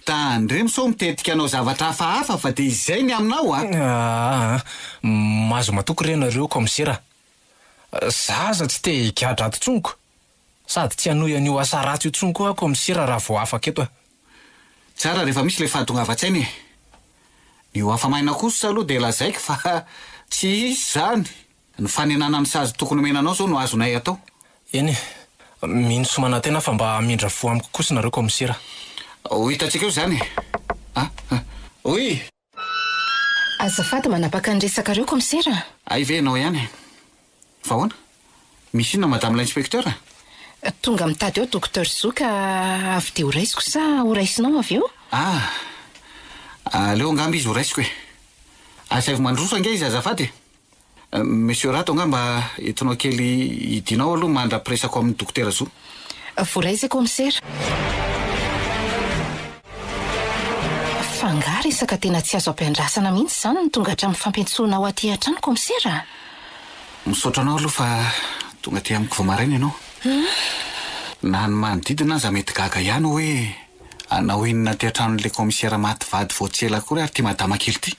tandremo sao mitetika hanao zavatra hafahafa fa dia izay ny aminao a! Aa, mahazo matoky re nareo kaomisera Za aza tsy te higadra ato tsony ko! Sady tsy hanohy an'io asa ratsy io tsony koa aho kaomisera raha vao afaka eto a! Tsara rehefa misy ilay fahatongavan-tsaina e! Ny ho afa-maina kosa aloha dia lazaiko fa tsy hisy izany! Ny fanenana ny sazy tokony omena anao izao no azonay atao. Eny e! Mino sy manantena fa mba hamindra fo amiko kosa nareo kaomisera. Ho hitantsika eo izany e! A! A! Oui! Azafady manapaka ny resakareo kaomisera a! Hay ve ianao ihany e! Fa ahoana? Misy inona madame l'inspecteur? Tonga mitady ao Docteur Zo ka avy dia ho raisiko sa ho raisinao avy eo? Ah! Aleo angamba izy ho raisiko e! Asaivo mandroso ange izy azafady e! Monsieur Rato angamba entinao kely hidinao aloha mandra-piresako amin'ny Dokotera Zo. Voaray izay kaomisera. Fa angaha resaka tena tsy azo ampiandrasana mihitsy izany no tonga hatramin'ny fampiantsoana ao aty an-trano kaomisera a? Misaotra anao aloha fa tonga aty amiko vao maraina ianao. Na ny manodidina aza mety gaga ihany hoe hanao inona aty an-tranon'ilay kaomisera maty vady vao tsy ela akory ary ity madama kely ity.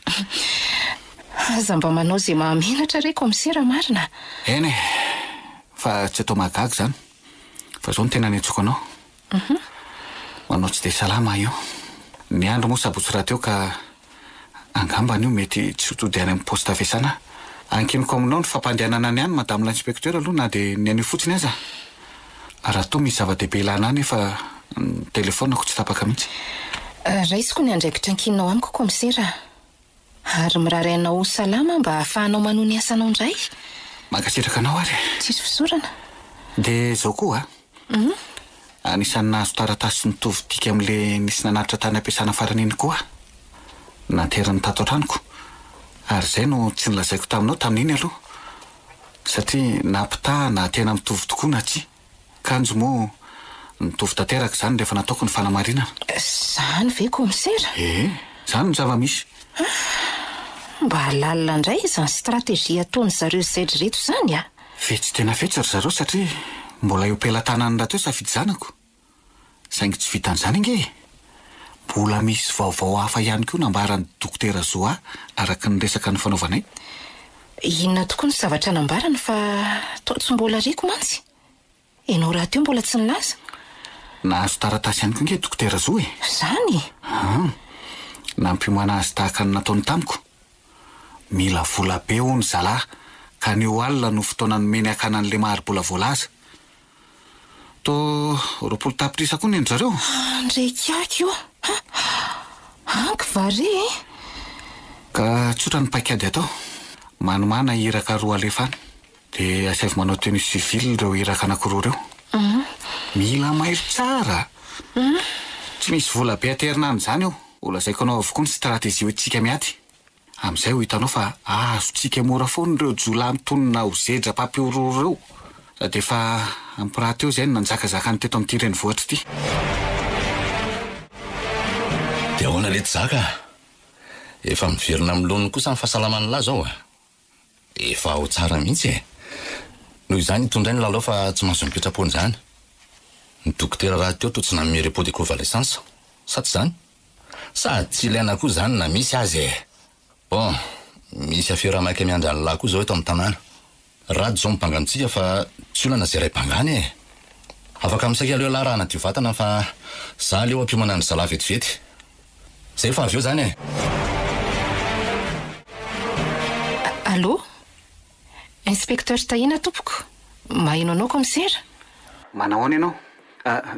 Aza mba manao izay mahamenatra re kaomisera marina a! Eny e! Fa tsy atao mahagaga izany. Fa izao no tena niantsoako anao. Manao tsy dia salama aho io. Ny andro moa sabotsy rahateo ka angamba anio mety tsy ho tody any amin'ny poste fiasana aho. Ankiniko aminao ny fampandehanana ny any madame l'inspecteur aloha na dia ny anio fotsiny aza. Raha toa misy zava-dehibe ilana ahy nefa ny telefaoniko tsy tapaka mihitsy. Raisiko ny andraikitra ankininao amiko kaomisera a! Ary mirary anao ho salama mba hahafahanao manohy ny asanao indray. Mankasitraka anao ary e! Tsisy fisaorana. Dia izao koa a! Anisan'ny nahazo taratasy mitovy dika amin'ilay nisy nanatitra tany am-piasana farany iny koa aho. Nanteriny tato an-tranoko. Ary izay no tsy nolazaiko taminao tamin'iny aloha. Satria nampitaha na tena mitovy tokoa na tsia. Kanjo moa nitovy tanteraka izany rehefa nataoko ny fanamarinana. Izany ve kaomisera? Ee, izany no zava-misy. Mba lalina indray izany stratégie ataon-dry zareo Z ireto izany a! Fetsy tena fetsy ry zareo satria mbola eo am-pelatanany rahateo safidy zanako. Saingy tsy vitan'izany ange e! Mbola misy vaovao hafa ihany koa nambaran'ny Dokotera Zoa araka ny resaka nifanaovanay. Inona tokoa ny zavatra nambarany fa toa tsy mbola reko mantsy? Ianao rahateo mbola tsy nilaza. Nahazo taratasy ihany koa ange Dokotera Zo e! Izany? Hum. Nampiomana azy tahaka ny nataony tamiko. Mila vola be hono zalahy ka anio alina no fotoana nomeny hakana an'ilay mahari-bola voalaza. Toa 20 tapitrisa koa ny an-dry zareo? Andrekiaky io ha! Anky va re e! Ka tsotra ny paikady atao. Manomàna iraka roa alefa any. Dia asaivo manao tenue civile ireo iraka anankiroa ireo. Mila mailo tsara! Tsy misy vola be aterina amin'izany eo. Holazaiko anao avokoa ny stratégie hoentintsika miady. Amin'izay ho hitanao fa azontsika mora foana ireo jiolahy mitonona ho zedra mpampihorohoro ireo. Sady efa ampy rahateo izay ny nanjakazakany teto amin'ity renivohitra ity. Dia ahoana letsy zaka a? Efa miverina amin'ny laoniny kosa ny fahasalaman'lah zao a! Efa ao tsara mihitsy e! Noho izany itondray ny lalao fa tsy mahazo mipetra-poana izany. Ny dokotera rahateo toa tsy nanome repos de convalescence, sa tsy izany? Sady tsy ilaina koa izany na misy aza e! Bon, misy afera maika miandry an'lah koa izao eto amin'ny tanàna. Rado izao mibanga amintsika fa tsy olana izay iray bangana e! Afaka misaika aleo lah raha hanadio vatana fa za aleo hampiomana an-dry zalahy vetivety. Zay fa avy eo izany e! Allô? Inspecteur Tahiana tompoko, maheno anao kaomisera? Manao ahoana ianao?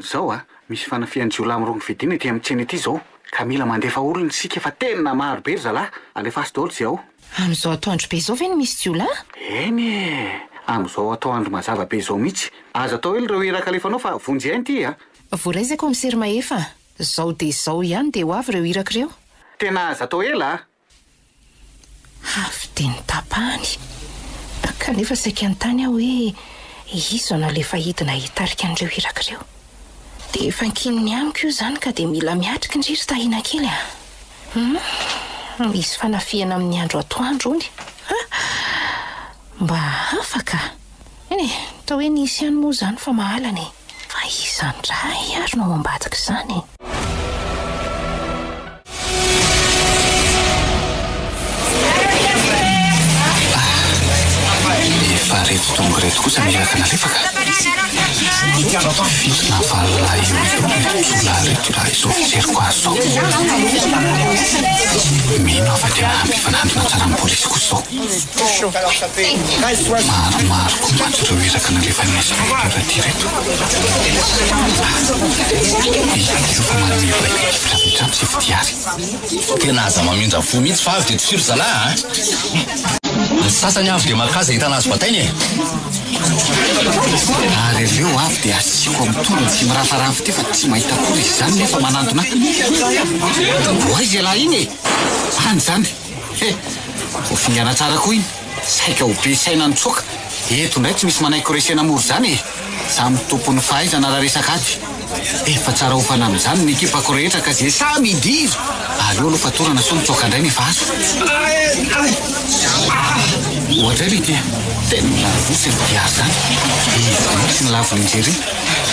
Zao a, misy fanafihan-jiolahy mirongo fiadiana ety amin'ny tsena ety izao, ka mila mandefa olona isika fa tena maro be ry zalahy, alefaso daholo izay ao. Amin'izao atoandro be izao ve no misy jiolahy? Eny e! Amin'izao atoandro mazava be izao mihitsy. Aza atao ela ireo iraka alefanao fa vonjy aina ity a! Voaray izay kaomisera Mahefa a! Zao dia zao ihany dia ho avy ireo iraka ireo. Tena aza atao ela a! Avy dia notapahany. Kanefa saika nitany aho hoe iza no alefa hidina hitarika an'ireo iraka ireo. Dia efa ankininy amiko io izany ka dia mila miatrika ndry ry Tahiana kely a! Hum, misy fanafihana amin'ny andro atoandro hono. Ha! Mba hafa ka! Eny e, atao hoe nisy ihany moa izany fa mahalana e! Fa iza indray ary no ao ambadik'izany e? Efa reto tonga reto kosa ny iraka nalefa ka. Fito na valo lahy eo ho eo ireto jiolahy ireto raha izao fijeriko azy izao. Mino aho fa tena hampifanandrina tsara amin'ny polisy kosa izao. Maromaro koa mantsy ireo iraka nalefan'ny inspecteur aty ireto. Hita ireo fa manome baiko hifitra avy hatrany sy fidiary. Tena aza mamindra fo mihitsy fa avy dia tifiro zalahy a! Ny sasany avy dia maka izay hitana azy bataina e! Ary aleo avy dia asiako amin'ny tongony ity mirafaranfy ity fa tsy mahita akory izy izany nefa manantona ahy. Ho aiza ialahy iny e? Any izany. He! Vao fingana tsara koa iny. Saika ho be saina nitsoaka. Eto indray tsy misy manaiky ho resena mora izany e! Samy tompon'ny fahaizana raha resaka ady. Efa tsara hofana amin'izany ny ekipako rehetra ka ze samy hidiro! Aleo aloha fatorana sao mitsoaka indray ny efa azo. Oadray ry ity a! Tena vosa ry diary zany. Iza mihitsy ny lavon'i Jerry?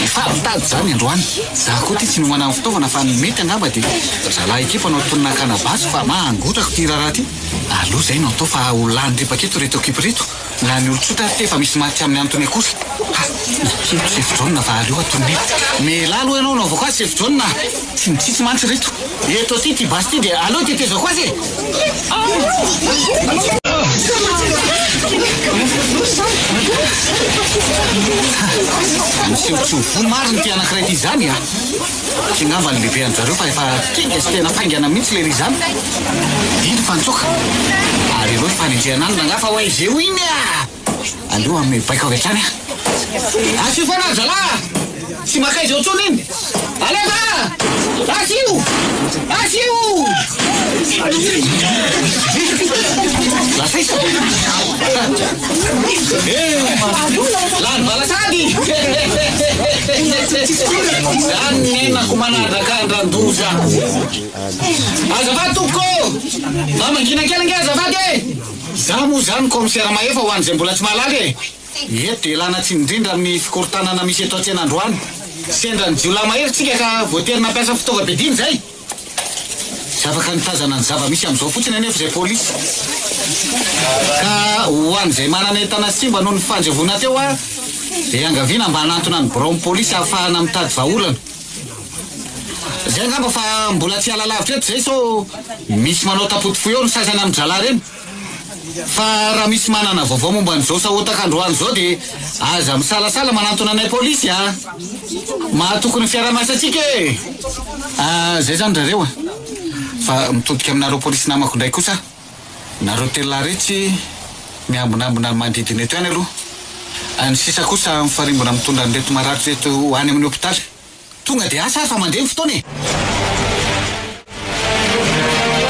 Mifampitady zany androany. Za koa ty tsy nomana ny fitaovana fa ny mety angamba dia zalahy ekipa no tonona hakana basy fa mangotraka ity raharaha ity. Aleo zay no atao fa ho lany ripaka eto ireto ekipa ireto. Na ny olon-tsotra ary efa misy maty amin'ny antony akory. Ha! Iketo Sefo Jaona fa aleo atonona eto. Mialà aloha ianao hanaovako azy Sefo Jaona a! Tsy mitsitsy mantsy ireto. Eto aty ity basy ity dia aleo tetezako azy e! Ha! Miseho tsy ho voa marina ity anankiray ity izany a! Tsy angamba ny lehibe an-dry zareo fa efa kinga sy tena faingana mihitsy lery izany. Iny fa nitsoaka. Ary ireo fanenjehana any rangahy fa ho aiza eo iny ah! Aleo hanome baiko avy hatrany aho. Asio foana ry zalahy ah! Tsy makaiza eo intsony iny! Alefa! Asio! Asio! Lasa iza? Lany bala sady! Zany ny henako manandrakandran-doza. Azafady tompoko ô! Mba mangina kely ange azafady e! Za moa zany kaomisera mahefa ho an'izay mbola tsy mahalala e! Eto dia ilana tsiny indrindra amin'ny fikorontanana misy eto an-tsena androany. Sendra ny jiolahy mahery tsika ka voatery nampiasa fitaovam-piadiana izay. Tsy afaka nitazana ny zava-misy amin'izao fotsiny anefa izay polisy. Ka ho an'izay manana entana simba noho ny fanjevoana teo dia iangaviana mba hanantona ny biraon'ny polisy ahafahana mitady vahaolana. Izay angamba fa mbola tsy hiala lavitra eto izay sao misy manao tapoty fohy eo ny sasany amin-dry zalahy ireny. Fa raha misy manana vaovao momba an'izao sahotaka androany izao dia aza misalasala manantona anay polisy a! Mahatoky ny fiarahamiasantsika e! Ah, izay izany rareo a! Fa mitodika aminareo polisy namako indray kosa aho. Nareo telolahy retsy miambinambina ny manodidina eto ihany aloha. Ny sisa kosa mifarimbona mitondra an'ireto marary ireto ho any amin'ny hopitaly. Tonga dia asa ary fa mandeha ny fotoana e!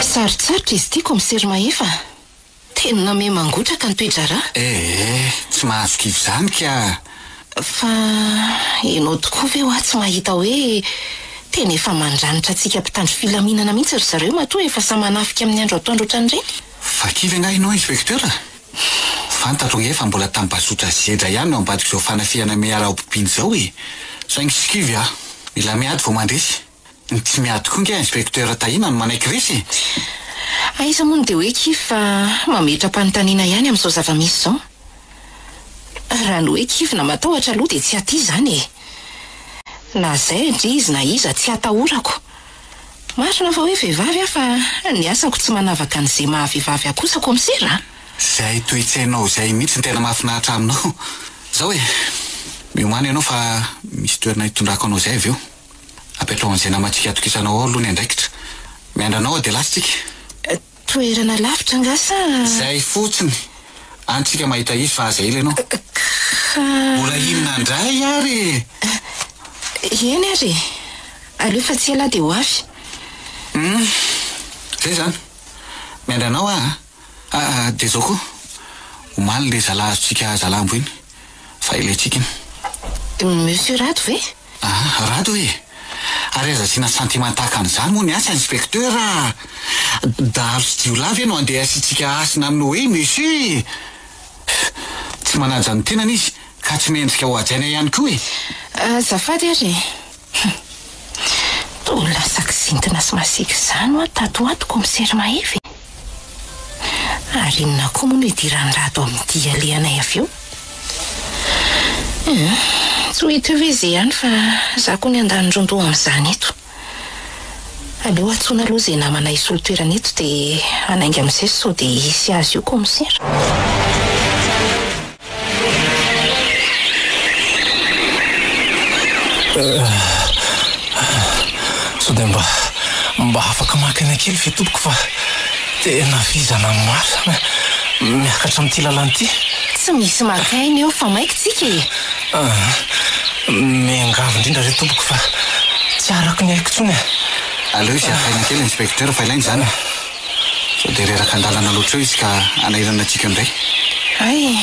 Sarotsarotra izy ity Kaomisery Mahefa a! Tena miha mangotraka ny toe-draharaha. Eh eh, tsy mahazo kivy izany ka! Fa ianao tokoa ve hoa tsy mahita hoe tena efa mandranitra antsika mpitandro filaminana mihitsy ry zareo matoa efa samy manafika amin'ny andro atoandro ohatran'ireny? Fa kivy angaha ianao Inspecteur? Fantatro ange fa mbola tambazotra zedra ihany no ambadik'izao fanafihana miara-hobobiny izao e! Saingy tsy kivy aho. Mila miady vao mandresy. Ny tsy miady koa nge Inspecteur Tahiana no manaiky resy e! Aiza moa no dia hoe kivy fa mametra-panontaniana ihany amin'izao zava-misy izao. Raha ny hoe kivy na matahotra aloha dia tsy aty izany e! Na izay ndry izy na iza tsy atahorako. Marina fa hoe vehivavy aho fa ny asako tsy manavaka an'izay maha vehivavy ahy kosa kaomisera a! Izay toe-tsainao izay mihitsy no tena mahafinaritra aminao. Izao e! Miomàna ianao fa misy toerana hitondrako anao izay avy eo. Apetraho an'izay namantsika atokisanao ao aloha ny andraikitra. Miandry anao aho dia lasa tsika. Toerana lavitra angaha sa? Izay fotsiny. Any tsika mahita izy fa aza ela ianao. Ka. Mbola inona indray ary e? Eny ary e. Aleo fa tsy ela aho dia ho avy. Hum. Izay izany. Miandry anao aho a. Ah, dia izao koa. Omaly ilay zalahy azontsika zalambo iny. Fa ilaintsika iny. Monsieur Rado ve? Ah, Rado e! Ary aza asiana sentiment tahaka an'izany moa ny asa inspecteur a! Dahalo sy jiolahy ve no andeha asiantsika hasina amin'ny hoe monsieur e! Tsy manaja ny tenany izy ka tsy mendrika ho hajaina ihany koa e! Azafady ary e! Hum! Toa lasa kizintina sy masiaka izany hoa tato ho ato kaomisera Mahefa e! Ary inona koa moa no idiran'i Rado amin'ity alehanay avy eo? Hum! Tsy ho hita eo ve izay ihany fa za koa ny handany ron-doha amin'izany eto. Aleo antsoina aloha izay namana hisolo toerana eto dia hanainga amin'izay sao dia hisy azy io kaomisera. Sao dia mba mba afaka maka aina kely ve tompoko fa tena vizana marina miakatra amin'ity lalana ity. Tsy misy maka aina eo fa maika tsika e! Ah, miangavy indrindra re tompoko fa tsy arako ny aiko intsony e! Aleo izy haka aina kely inspecteur fa ilaina izany. Sao dia reraka an-dalana loatra eo izy ka hanahirana antsika indray. Hay,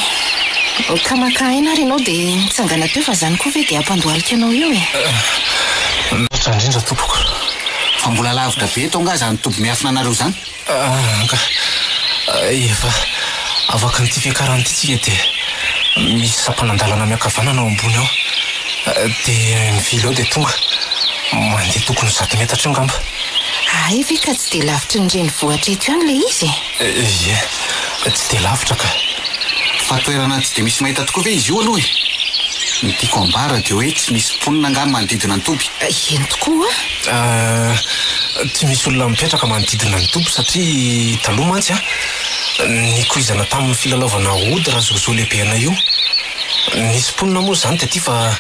ka maka aina ary ianao dia mitsangana teo fa izany koa ve dia hampandohalika anao eo e? Misaotra indrindra tompoko. Fa mbola lavitra be eto angaha izany toby miafina anareo izany? Angaha, efa. Afaka an'ity fiakarana ity tsika dia misy sampanan-dalana miankavanana ao ambony ao. Dia mivily ao dia tonga. Mandeha tokony ho zato metatra eo angamba. Hay ve ka tsy dia lavitry ny renivohitra eto ihany ilay izy e? Ie, tsy dia lavitra ka. Fa toerana tsy dia misy mahita tokoa ve izy io aloha e? Ny tiako ambara dia hoe tsy misy mponina angaha manodidina ny toby? Eny tokoa an! Tsy misy olona mipetraka manodidina ny toby satria taloha mantsy an, nikoizana tamin'ny filalaovana ody Razozo lehibe anay io. Nisy mponina moa izany taty fa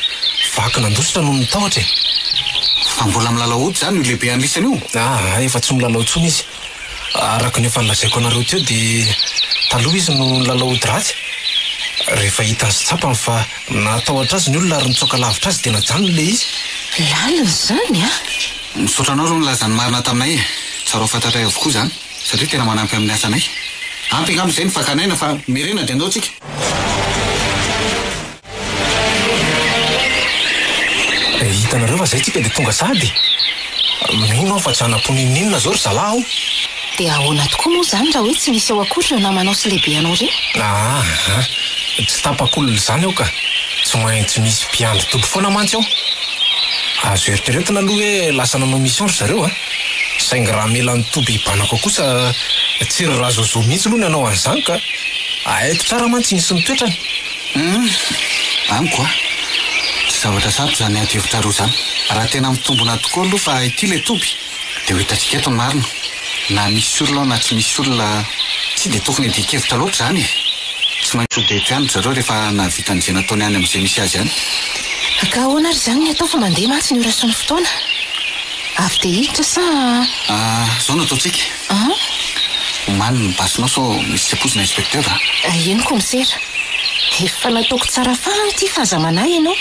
vaky nandositra noho ny tahotra e! Fa mbola milalao ody izany io lehibe an'lisany io? Aa, efa tsy milalao intsony izy. Araka ny efa nolazaiko anareo teo dia taloha izy no nilalao ody ratsy. Rehefa hitany sy tsapany fa nahatahotra azy ny olona ary nitsoaka lavitra azy dia najanony ilay izy. Lalina izany an! Misaotra anao aloha nilaza ny marina taminay e! Tsara ho fantatray avokoa izany satria tena manampy amin'ny asanay. Ampy angamba izay ny fakana aina fa miherena dia andao tsika. Hitanareo fa zay tsika dia tonga sahady e! Mino aho fa tsy hanam-po n'inon'inona zao ry zalahy ao. Dia ahoana tokoa moa izany raha hoe tsy misy ao akory ireo namanao sy lehibe anao ireo? Aa, tsy tapak'olona izany aho ka. Tsy maintsy misy mpiandry toby foana mantsy ao. Azo eritreretina aloha hoe lasa nanao mission ry zareo a! Saingy raha hamela ny toby hibanako kosa tsy ry Razozo mihitsy aloha ny hanao an'izany ka! Haiko tsara mantsy iny sy ny toetrany. Humm! Amiko a! Tsy zavatra sarotra izany ady hevitrareo izany. Raha tena mitombona tokoa aloha fa ity ilay toby dia ho hitantsika eto ny marina. Na misy olona ao na tsy misy olona tsy dia tokony hiadian-kevitra loatra izany e! Tsy maintsy hody eto ihany ry zareo rehefa nahavita an'izay nataony any amin'izay misy azy any. Ka ahoana ary izany ny atao fa mandeha mantsy ny ora sy ny fotoana? Avy dia hiditra sa? Ah, izao no ataontsika. An? Omany ny basinao sao misy tsy ampoizina inspecteur a! Eny komisera. Efa nataoko tsara farany ity fa aza manahy ianao.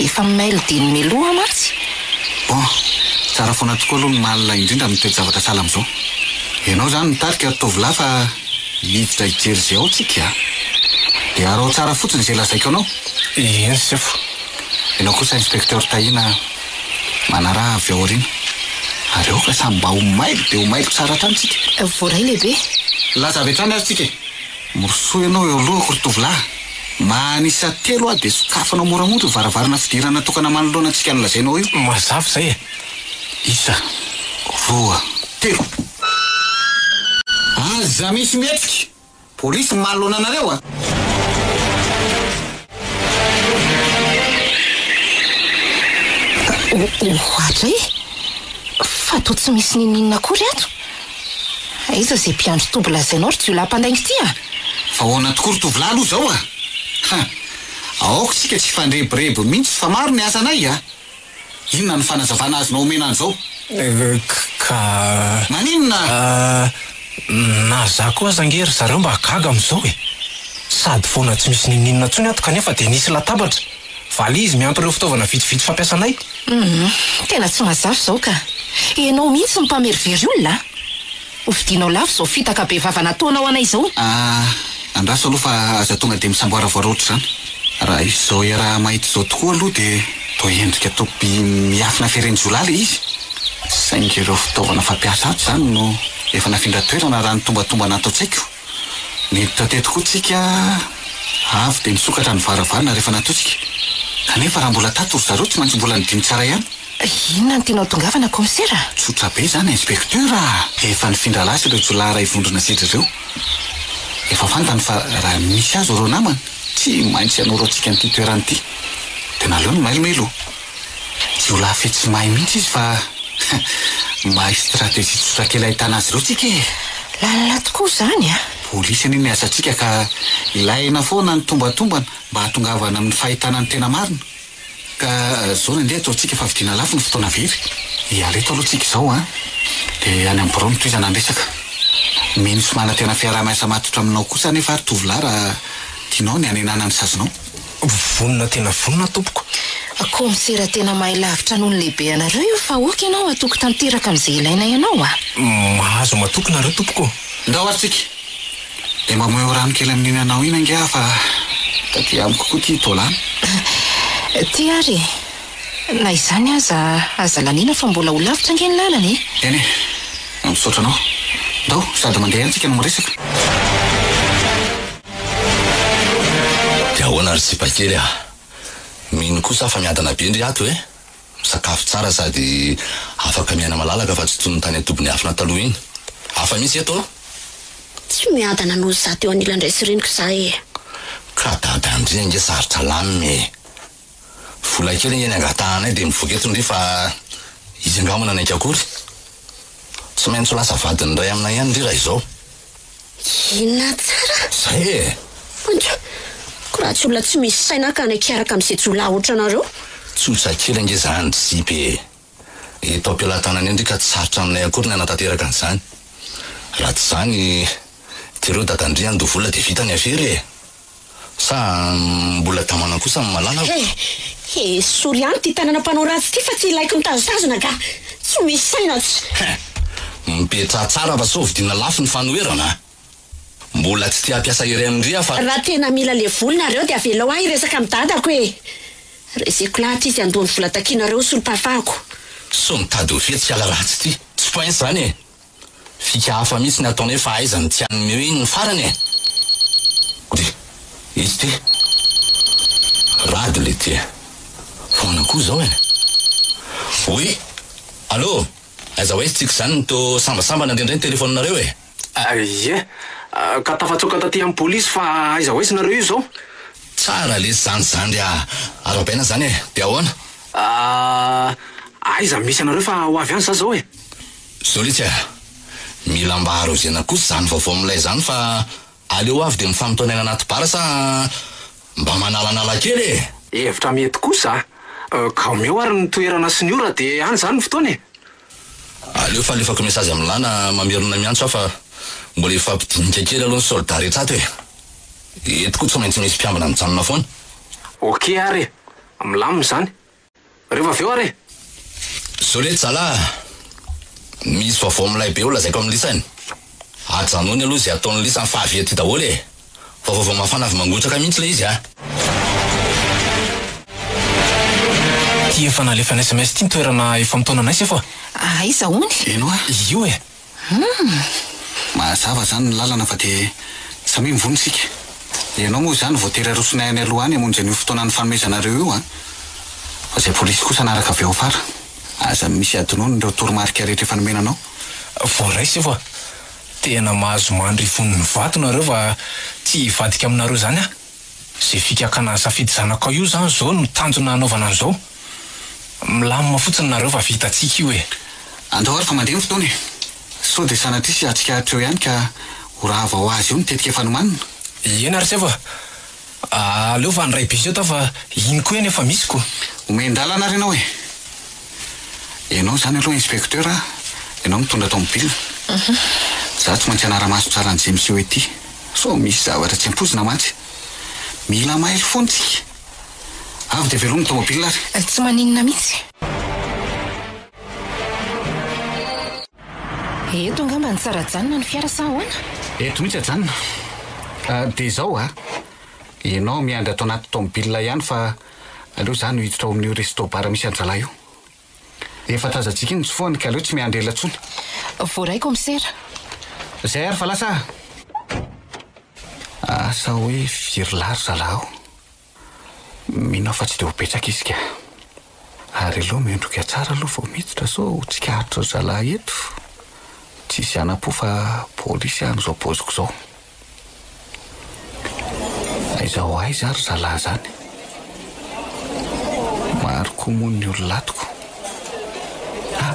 Efa mailo dieny mialoha aho mantsy. Bon, tsara foana tokoa aloha ny malina indrindra amin'ny toe-javatra sahala amin'izao. Ianao izany mitarika ry tovolahy fa hiditra hijery izay ao tsika a! Dia araho tsara fotsiny izay lazaiko anao. Eny sefo. Ianao kosa inspecteur Tahiana manaraha avy ao aoriana. Ary aoka samy mba ho mailo dia ho mailo tsara hatrany tsika. Voaray lehibe. Laza avy hatrany ary tsika e! Mirosoa ianao eo alohako ry tovolahy. Manisa telo aho dia sokafanao moramora io varavarana fidirana tokana manoloana antsika nolazainao io. Mazava izay e! Isa, roa, telo. Aza misy mihetsika! Polisy manoloana anareo a! Ohatra e! Fa toa tsy misy n'inon'inona akory ato. Aiza izay mpiandry toby lazainao ry jiolahy mpandainga ity a! Fa ahoana tokoa ry tovolahy aloha izao a! Ha! Aoka isika tsy hifandrebireby mihitsy fa maro ny asanay a! Inona no fanazavana azonao omena an'izao? Ka. Maninona? Na za koa aza ange ry zareo mba gaga amin'izao e! Sady foana tsy misy n'inon'inona intsony ato kanefa dia nisy latabatra, valizy miampy ireo fitaovana vitsivitsy fampiasanay. Humm, tena tsy mazava izao ka! Ianao mihitsy no mpamerivery olona a! Hovidianao lafo izao fitaka be vava nataonao anay izao. Ah, andraso aloha fa aza tonga dia misamboaravoara ohatr'izany. Raha izao iaraha-mahita izao tokoa aloha dia toa endrika toby miafina feren-jiolahy ilay izy. Saingy ireo fitaovana fampiasa ato izany no efa nafindra toerana raha ny tombatombana ato an-tsaiko. Niditra teto koa tsika avy dia nisokatra ny varavarana rehefa natosika. Kanefa raha mbola tato ry zareo tsy maintsy mbola nidiny tsara ihany. Inona no tianao tongavana kaomisera? Tsotra be izany inspecteur a! Efa nifindra lasy ireo jiolahy iray vondrona sedra ireo. Efa fantany fa raha misy azy ireo namany, tsy maintsy hanoro antsika an'ity toerana ity. Dia naleony mailomelo. Jiolahy fetsy mahay mihitsy izy fa mahay stratégie tsotra kely ahitana azy ireo tsika e! Lalina tokoa izany a! Polisy anie ny asantsika ka ilaina foana ny tombatombana mba hahatongavana amin'ny fahitana ny tena marina. Ka zao no andeha ataontsika fa vidiana lafo ny fotoana very. Hiala eto aloha tsika izao an! Dia any amin'ny birao no tohizana ny resaka. Mino sy manantena fiaraha-miasa matotra aminao kosa anefa aho ry tovolahy raha tianao ny hanenana ny sazinao. Vonona tena vonona tompoko. Kaomisera tena mahay lavitra noho ny lehibe anareo io fa ok ianao hatoky tanteraka amin'izay ilaina ianao a! Mahazo matoky nareo tompoko. Ndao ary tsika. Dia mba omeo rano kely amin'iny anao iny ange aho fa taty amiko koa ity taolana. Ty ary e! Na izany aza aza laniana fa mbola ho lavitra ange ny lalana e! Eny e! Misaotra anao. Ndao, sady mandeha ihany tsika no miresaka. Ahoana ry sipa kely a! Mino kosa aho fa miadana be ndry ato e! Misakafo tsara sady afaka miaina malalaka fa tsy toy ny tany an-tobin'ny afina taloha iny. Hafa mihitsy eto ô! Tsy miadana noho izaho teo anilan-dray sy reniko izaho e! Ka dadan-dry ange sarotra lamina e! Vola kely ange ny angatahanay dia mivoaka eto ndry fa izy angaha moa nanaiky akory? Tsy maintsy ho lasa vadin'ny iray aminay ihany ndry raha izao. Inona tsara? Zay e! Anja, ko raha tsy olona tsy misy saina aho ka hanaiky hiaraka amin'izay jiolahy ohatranareo. Tsotra kely ange izany ry sipa e! Eto am-pelatanana eny ndry ka tsy sarotra aminay akory ny hanatanteraka an'izany. Raha tsy izany, jereo dadan-dry handoa vola dia vita ny afera e! Sa mbola tamana kosa ny malalako? He, esory ihany ity tanana mpanao ratsy ity fa tsy ilaiko mitazotazona ka! Tsy misy saina tsy. He! Mipetraha tsara fa sao vidiana lafo ny fanoherana a! Mbola tsy te hampiasa hery amin-dry aho fa. Raha tena mila le vola nareo dia avelao ahy hiresaka amin'i dadako e! Reseko lahatra izy handoa ny vola takianareo ho solom-pahafahako. Sao mitady ho fetsy hiala ratsy ity. Tsy poince zany e! Fika hafa mihitsy ny ataonay fa aiza no tsy hanome iny ny farany e! Ry, izy ity. Rado le ty e. Foana koa izao e. Oui! Allô! Aiza ho aiza tsika izany no tô sambasamba nandeha indray ny telefaoninareo e? Ie! Ka tafatsoaka taty amin'ny polisy fa aiza ho aiza nareo io izao? Tsara lesy izany zandry a! Arahabaina izany e! Dia ahoana? Aiza misy anareo fa ho avy any za zao e! Zao letsy a! Mila mba arrosena kosa izany vaovao milay izany fa aleo avy dia mifamotoana anaty bar sa mba manalanala kely e! Hevitra mety kosa a! Ka omeo ary ny toerana sy ny ora dia any izany ny fotoana e! Aleo fa alefako message amin'i Lana mamerina miantso aho fa mbola hifampidinika kely aloha ny soldat rehetra ato e! Eto koa tsy maintsy misy mpiambina mijanona foana. Ok ary e! Milamina izany. Rehefa avy eo ary e! Zao letsy zalahy a! Misy vaovao milay be ho lazaiko amin'ny lisany. Ajanony aloha izay ataon'ny lisany fa avy ety daholo e! Fa vaovao mafana avy mangotraka mihitsy ilay izy a! Ty efa nalefany sms ty ny toerana efa mitaona anay sefo a! Aiza hono? Eny hoa! Io e! Humm! Mazava izany ny lalana fa dia samia mivony isika. Ianao moa izany voatery arosonay any aloha any hamonjy an'io fotoana nifanomezanareo io an! Fa izay polisy kosa hanaraka avy ao afara. Aza misy adinoina ireo toromarika rehetra efa nomena anao. Voaray sefo a! Tena mahazo mandry ivon'ny vato nareo fa tsy hivadika aminareo izany aho. Izay fikakana ny safidy zanakao io izany izao no tanjona hanaovana an'izao. Milamina fotsiny nareo fa vitantsika io e! Andao ary fa mandeha ny fotoana e! Sao dia sanatria sy hatsikaritra eo ihany ka ho rava ho azy eo ny tetika efa nomanina. Eny ary sefo a! Aleo fa handray bus eto aho fa iny koa eny efa misy ko! Omen-dalana ary ianao e! Ianao izany aloha inspecteur a! Ianao mitondra tomobile. Za tsy maintsy hanara-maso tsara an'izay miseho ety. Sao misy zavatra tsy ampoizina mantsy. Mila mailo foana isika. Avy dia velomy ny tomobile ary. Tsy maninona mihitsy. Eto angamba no tsara ajanona ny fiara sa ahoana? Eto mihitsy ajanona. Dia izao a! Ianao miandry ato anaty tomobile ihany fa aleo za no hiditra ao amin'io resto bar misy an-dralahy io. Efa tazantsika iny ny tsofohany ka aleo tsy miandry ela intsony. Voaray kaomisera. Zay ary fa lasa a! Asa hoe firy lahy ry zalahy ao? Mino aho fa tsy dia ho betsaka izy ka. Ary aleo miondrika tsara aloha vao miditra sao tsikaritry ry zalahy eto. Tsisy hanam-po fa polisy aho amin'izao paoziko izao. Aiza ho aiza ary zalahy zany? Maro koa moa ny olona ato ko. Ah!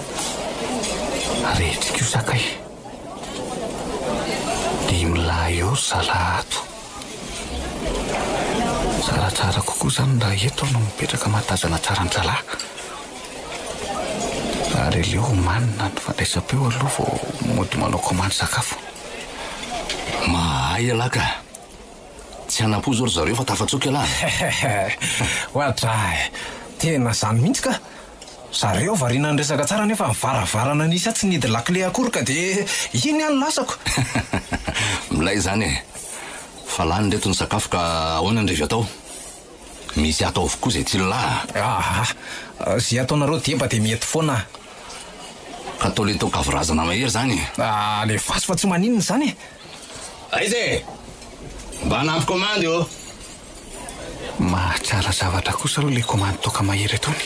Arehitsika io sakay. Dimy lahy eo ry zalahy ato. Tsaratsara kokoa zany raha eto aho no mipetraka mahatazana tsara an-dralahy. Ary aleo omanina ny fandraisam-peo aloha vao mody manao komandy sakafo. Mahay ialahy ka! Tsy hanam-po izao ry zareo fa tafatsoaka ialahy. Oadray! Tena izany mihitsy ka! Zareo variana niresaka tsara nefa ny varavarana nisy ahy tsy nihidy lakile akory ka dia iny aho no lasako. Milay izany e! Fa lany ireto ny sakafo ka ahoana ny revy atao? Misy ato avokoa izay tian'lah a! Aa! Izay ataonareo deba dia mety foana a! Ka atao le toaka vorazana mahery izany e! Alefaso fa tsy maninona izany e! Aiza e! Mba hanampy komandy ô! Mahatsara zavatra kosa aloha ilay komandy toaka mahery itony.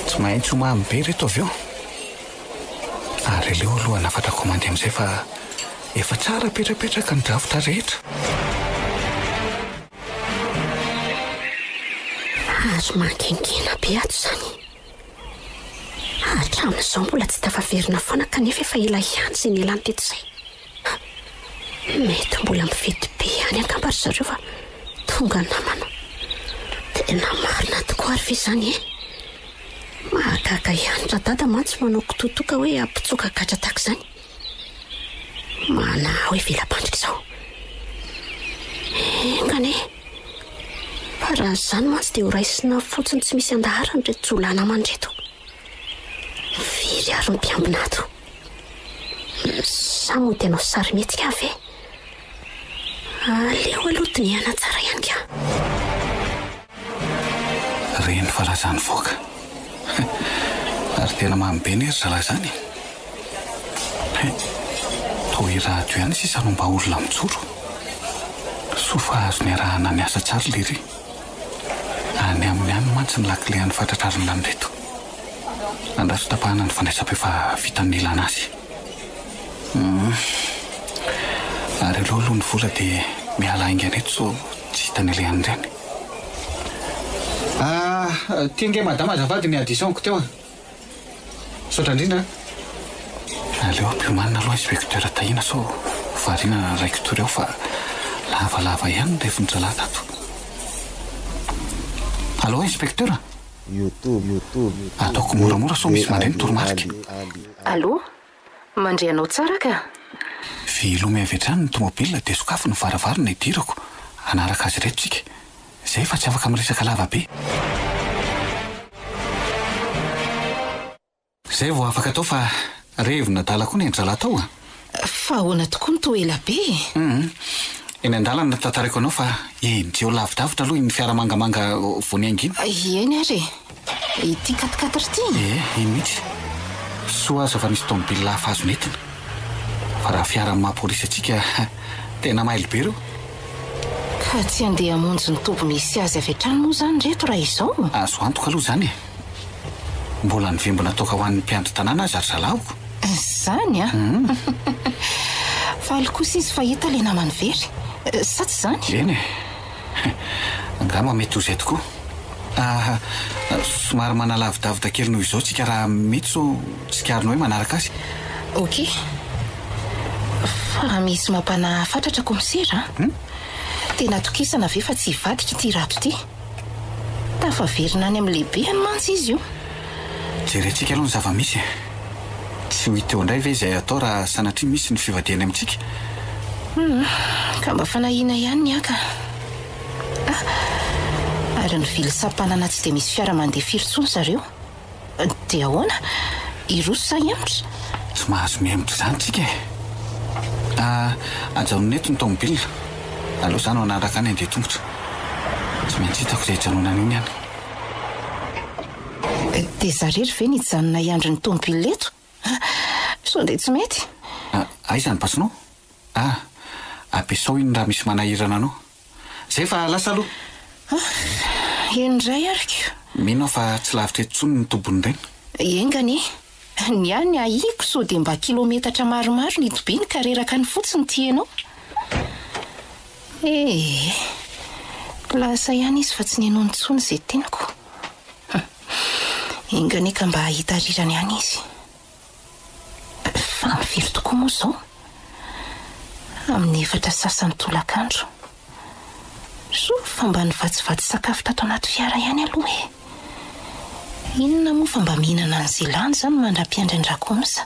Tsy maintsy ho mamy be ireto avy eo. Ary aleo aloha hanafatra komandy amin'izay fa efa tsara petrapetraka ny drafitra rehetra. Ary mangingina be ato izany. Hatramin'izao mbola tsy tafaverina foana kanefa efa ela ihany izay nialany teto izay. Mety mbola mifety be ihany angamba ry zareo fa tonga namana. Tena marina tokoa ary ve izany e? Mahagaga ihany Radada mantsy manao kitoatoka hoe hampitsoaka gadra tahaka izany. Manahy hoe vela-pandrika izao. Enga anie. Fa raha izany mantsy dia horaisina fotsiny tsy misy andaharana ireto jiolahy namana ireto. Firy ary ny mpiambina ato? Sa mody hanao sarimihetsika aho ve? Aleo aloha dinihana tsara ihany ka. Reny fa lasa nivoaka. Ary tena mamy be anie ry zalahy izany e. He, toa i Rado ihany sisa no mba olona mijoro. Soa fa azo niarahana niasa tsara lery. Any aminy any mantsy ny lakile an'ny fatratrarina an'ireto. Andraso tapahana ny fandraisam-peo fa vita ny nilana azy. Hum. Ary aleo aloha ny vola dia miala haingana eto sao tsy hitany alehan'ireny. Ah, ty ange madama azafady ny addition-ko teo a. Misaotra indrindra a. Aleo ampiomanina aloha inspecteur Tahiana sao variana naraiko tory ao fa lavalava ihany ny refin-drahalahy tato. Allo inspecteur? Ataoko moramora sao misy mandre ny toromarika. Allo? Mandre anao tsara ka. Velomy avy hatrany ny tomobile dia sokafy ny varavarana hidirako hanaraka azy ireto tsika. Zay fa tsy afaka miresaka lava be. Zay vao afaka atao fa revina adala koa ny an-dralahy tao a! Fa ahoana tokoa no toa ela be e? Hum. Eny an-dalana no tantaraiko anao fa enjeho lavidavitra aloha iny fiara mangamanga vao niainga iny. Eny ary e! Ity quat-quatre ity? Ie, iny mihitsy. Soa aza fa nisy tomobile hafa azo nentina. Fa raha fiara amin'ny maha polisy antsika, tena mailo be ireo. Ka tsy handeha hamonjy ny toby misy azy avy hatrany moa izany ireto raha izao? Azo antoka aloha izany e! Mbola nivimbina toaka ho an'ny mpiandry tanàna aza ry zalahiko. Izany an! Faly kosa izy fa hita ilay namany very. Sa tsy izany? Eny e! Angamba mety ho izay tokoa. Ah, somary manalavidavitra kely noho izao tsika raha mety sao tsikariny hoe manaraka azy. Ok. Fa misy mampanahy fatratra kaomisera a! Tena atokisana ve fa tsy hivadika ity rato ity? Tafaverina any amin'ny lehibeny mantsy izy io. Jerentsika aloha ny zava-misy e! Tsy ho hita eo indray ve izay atao raha sanatria misy ny fivadihany amintsika? Hum, ka mba fanahiana ihany ny ahy ka. Ah! Ary ny ville sampanana tsy dia misy fiara mandeha firy intsony zareo. Dia ahoana? Hiroso sa hihemotra? Tsy mahazo mihemotra izany tsika e! Ah, ajanony eto ny tomobile. Aleo za no hanaraka any handeha tongotra. Tsy maintsy hitako izay hijanonany iny any. Dia za rery ve ny hijanona hiandry ny tomobile eto? Sao dia tsy mety? Aiza ny basinao? Ah, ampiasao iny raha misy manahirana anao. Zay fa lasa aloha. Ah, eny indray ary ko. Mino aho fa tsy lavitra eto intsony ny tobin'ireny. Enga anie. Ny ahy ny ahiako sao dia mba kilometatra maromaro ny itobiany ka reraka any fotsiny ity ianao. Eh, lasa ihany izy fa tsy ninoany intsony izay teniko. Hum, enga anie ka mba hahita rirany ihany izy. Fa amin'ny firy tokoa moa izao? Amin'ny efatra sasany tolakandro. Soa fa mba nivatsivatsy sakafo tato anaty fiara ihany aloha e! Inona moa fa mba mihinana an'izay lany izany mandra-piandry an-dRakomsa.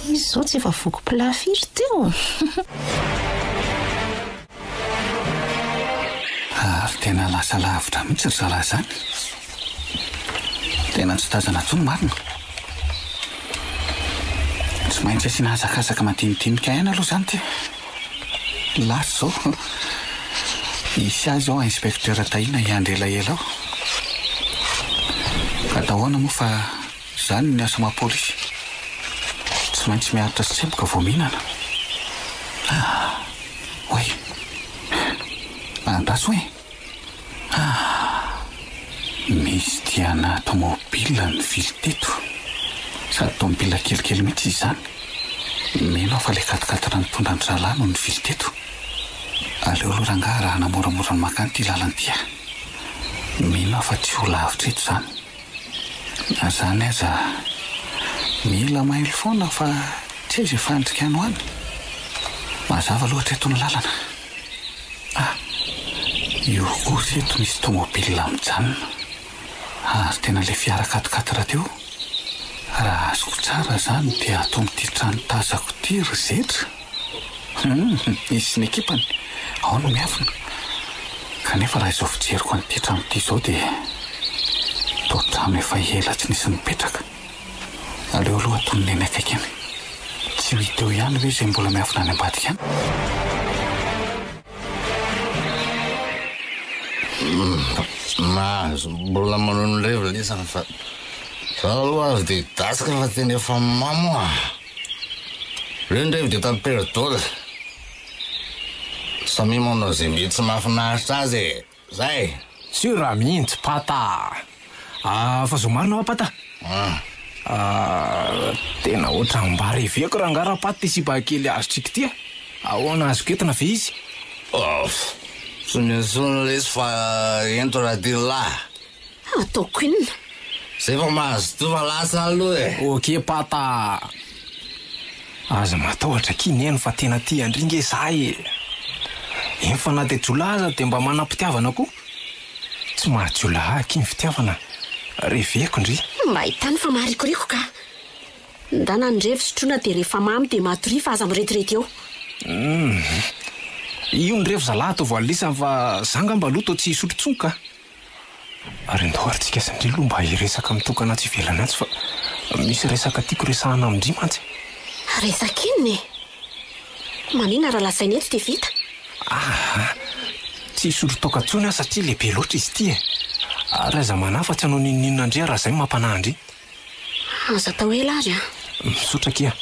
Izy izao tsy efa voky plat firy teo? Ary tena lasa lavitra mihitsy ry zalahy izany. Tena tsy tazana intsony marina. Tsy maintsy asiana hazakazaka madinidinika ihany aloha izany ity. Lasa izao. Hisy ahy izao inspecteur Tahiana hiandry elaela ao. Atao ahoana moa fa izany ny asa maha polisy. Tsy maintsy miaritra sy tsemboka vao mihinana. Ah! Oay! Andraso e! Ah! Misy diana tomobile nivily teto. Sady tomobile kelikely mihitsy izy izany. Mino aho fa ilay quat-quatre nitondra an-dry zalahy no nivily teto. Aleo aloha rangahy arahana moramora ny mankany ity lalana ity a! Mino aho fa tsy ho lavitra eto izany. Na izany aza, mila mailo foana fa tsy hay izay fandrika any ho any. Mazava aloha hatreto ny lalana. Ah! Io kosa eto misy tomobile mijanona. Ary tena ilay fiara quat-quatre teo. Raha azoko tsara izany dia ato amin'ity trano tazako ity ry zetra. Hum, izy sy ny ekipany, ao no miafina. Kanefa raha izao fijeriko an'ity trano ity izao dia toa trano efa ela tsy nisy nipetraka. Aleo aloha atonina eny akaiky eny. Tsy ho hita eo ihany ve izay mbola miafina any ambadika any? Mahazo mbola manao ny revy lesany fa za aloha avy dia dasika fa tena efa mamo ah. Reo ny revy dia tampero dôly. Samia manao izay mety sy mahafinaritra azy e. Zay! Sur mihitsy Pata a! Fa zao marina hoa Pata a! Tena ohatran'ny mba reveko rangaha Rapata ity sipa kely azontsika ity a! Ahoana azoko entina ve izy? Off! Tsy miantsona lesy fa ento Radila a! Ataoko inona? Zay fa mazotoa fa lasa aloha e! Ok Pata a! Aza matahotra akia neny fa tena tia an-dry nge za e! Eny fa na dia jiolahy aza dia mba manam-pitiavana koa! Tsy maha jiolahy ahy akia ny fitiavana, reveko ndry! Mba ahitany fa maharikoriko ka! Ndana ny revy sotroina dia rehefa mamy dia matoria fa aza mirediredy eo! Humm! Io ny revy zalahy ataovy alisany fa za ngamba aloha toa tsy hisotro intsony ka! Ary ndao ary tsika sy ndry aloha mba hiresaka mitokana atsy ivelany atsy fa misy resaka tiako resahana amin-dry mantsy. Resaka inona e? Maninona raha lazaina eto dia vita? Aa! Tsy hisotro toaka intsony aho satria lehibe loatra izy ity e! Ary aza manahy fa tsy hanao n'inon'inona an-dry aho raha izay no mampanahy an-dry. Aza atao ela ary an! Misaotra akia.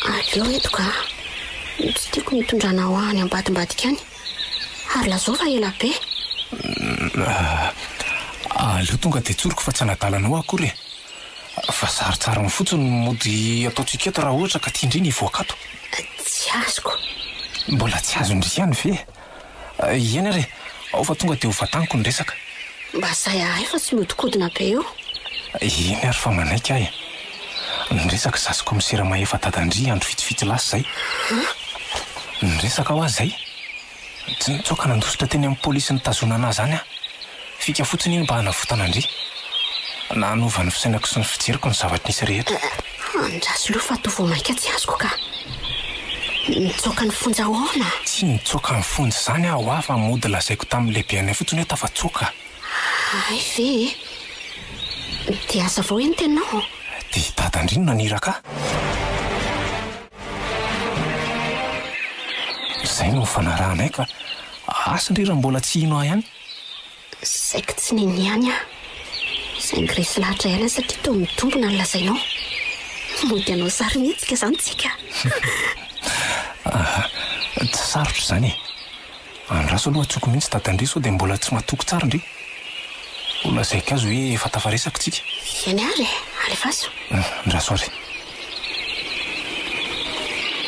Aleo eto ka! Tsy tiako ny hitondrana ho any ambadimbadika any. Ary lazao fa ela be. Aleo tonga dia tsoriko fa tsy hanadala anao aho akory e! Fa sarotsarony fotsiny no mody ataontsika eto raha ohatra ka tian-dry ny hivoaka ato. Tsy azoko. Mbola tsy azon-dry ihany ve? Eny ary e! Ao fa tonga dia ho vantaniko ny resaka. Mba zay ahay fa tsy mihodinkodina be eo. Eny ary fa manaiky aho e! Niresaka izaho sy kaomisera Mahefa dadan-dry andro vitsivitsy lasa izay. Niresaka hoa izay. Tsy nitsoaka nandositra teny amin'ny polisy nitazonana ahy izany aho. Fika fotsiny iny mba hanavotana an-dry. Nanova ny fisainako sy ny fijeriko ny zavatra nisy rehetra. Andraso aloha fa toa vao mainka tsy azoko ka. Nitsoaka ny fonja ahoana? Tsy nitsoaka ny fonja izany aho hoa fa mody lazaiko tamin'ny lehibenay fotsiny hoe tafatsoaka. Hay ve e! Dia hazavao hoe ny teninao. Dia i dada ndry no naniraka ahy. Izay no nifanarahanay ka. Asa ndry raha mbola tsy hino ahy ihany. Saiky tsy nino ihany aho. Saingy resy lahatra ihany aho satria toa mitombina ny lazainao. Mody hanao sarimihetsika izany tsika. Aha, tsy sarotra izany e. Andraso aloha antsoiko mihitsy dadan-dry sao dia mbola tsy matoky tsara ndry. Ho lazaiko azy hoe efa tafaresaka tsika. Eny ary e, alefaso. Andraso ary.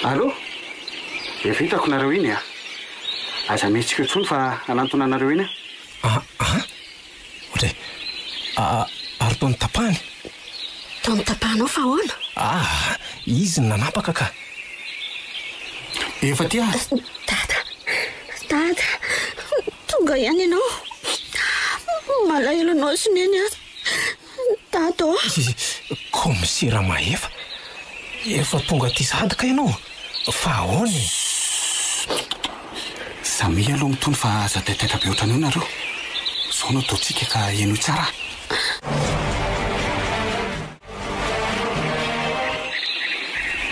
Allô? Efa hitako nareo iny a! Aza mihetsika eo intsony fa hanantona anareo eny aho. Ah ah! Ohatray. Ah ary toa notapahany. Toa notapahanao fa ahoana? Ah izy no nanapaka ka. Efa aty aho. Dada! Dada! Tonga ihany ianao. Malahelo anao sy Neny aho. Dada ô! Kaomisera Mahefa, efa tonga aty sahady kay ianao? Fa ahoana e? Samia aloha mitony fa aza taitaitra be ohatran'io nareo. Zao no ataontsika ka henoy tsara a!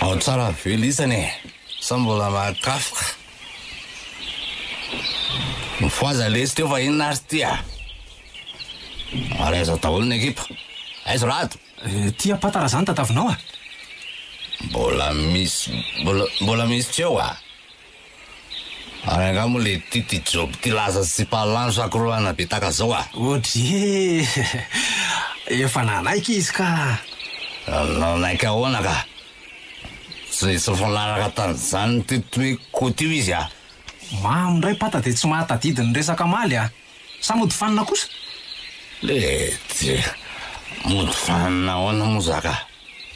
Ao tsara ve lisany e? Sa mbola mahakafoka? Mifohaza lesy teo fa inona ary ity a? Ary aiza daholo ny ekipa? Aiza Rado? Ty apata raha zany tadavinao a! Mbola misy mbola mbola misy tsy eo a! Ary angaha moa le ty ty job ty lasa sipa lany sakorohana be taka zao a! Oadree! Efa nanaiky izy ka! Nanaiky ahoana ka? Tsy nisy nifanaraka tamin'izany teto hoe koto io izy a! Mamo indray pata dia tsy mahatadidy ny resaka maly a! Sa mody fanina kosa? Lety! Mody fanina ahoana moa za ka?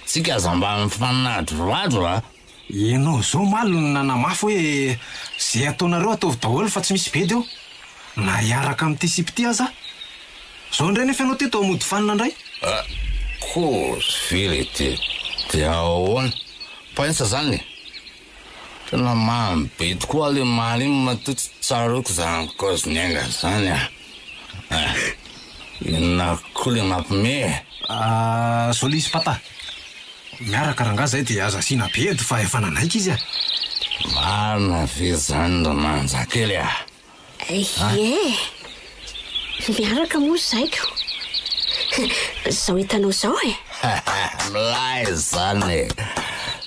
Tsika aza mba mifanadroadro a! Ianao izao omaly no nanamafy hoe ze ataonareo ataovy daholo fa tsy misy bedy eo. Na hiaraka amin'ity sipa ity aza aho. Izao indray nefa ianao teto mody fanina indray. Ah! Kozy ve le ty? Dia ahoana? Painsa zany e? Tena mamy be tokoa le maly iny matoa tsy tsaroako zany kozy niainga zany ah! Ah! Inona koa le mampime e? Ah! Zao le izy pata. Miaraka rangahy zay dia aza asiana bedy fa efa nanaiky izy a! Marina ve zany ry manja kely a? Ie! Miaraka moa izahay ko! Zao hitanao zao e! Milay zany e!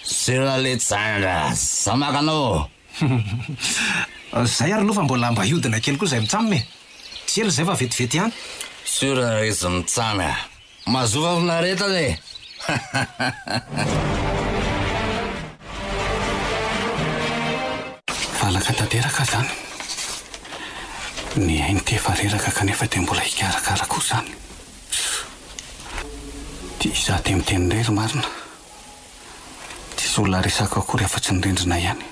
Sur le tsandra, za maka anao! Zay ary aloha fa mbola mba hiodina kely koa zay mitsam e! Tsy ela izay fa vetivety ihany. Sur izy mitsam a! Mazoa fahafinaretana e! Valaka tanteraka zany. Ny ainy ty efa reraka kanefa dia mbola hikarakara koa zany. Ty izaho dia miteny irery marina. Tsisy olona resako akory afa-tsy ny rindrina ihany.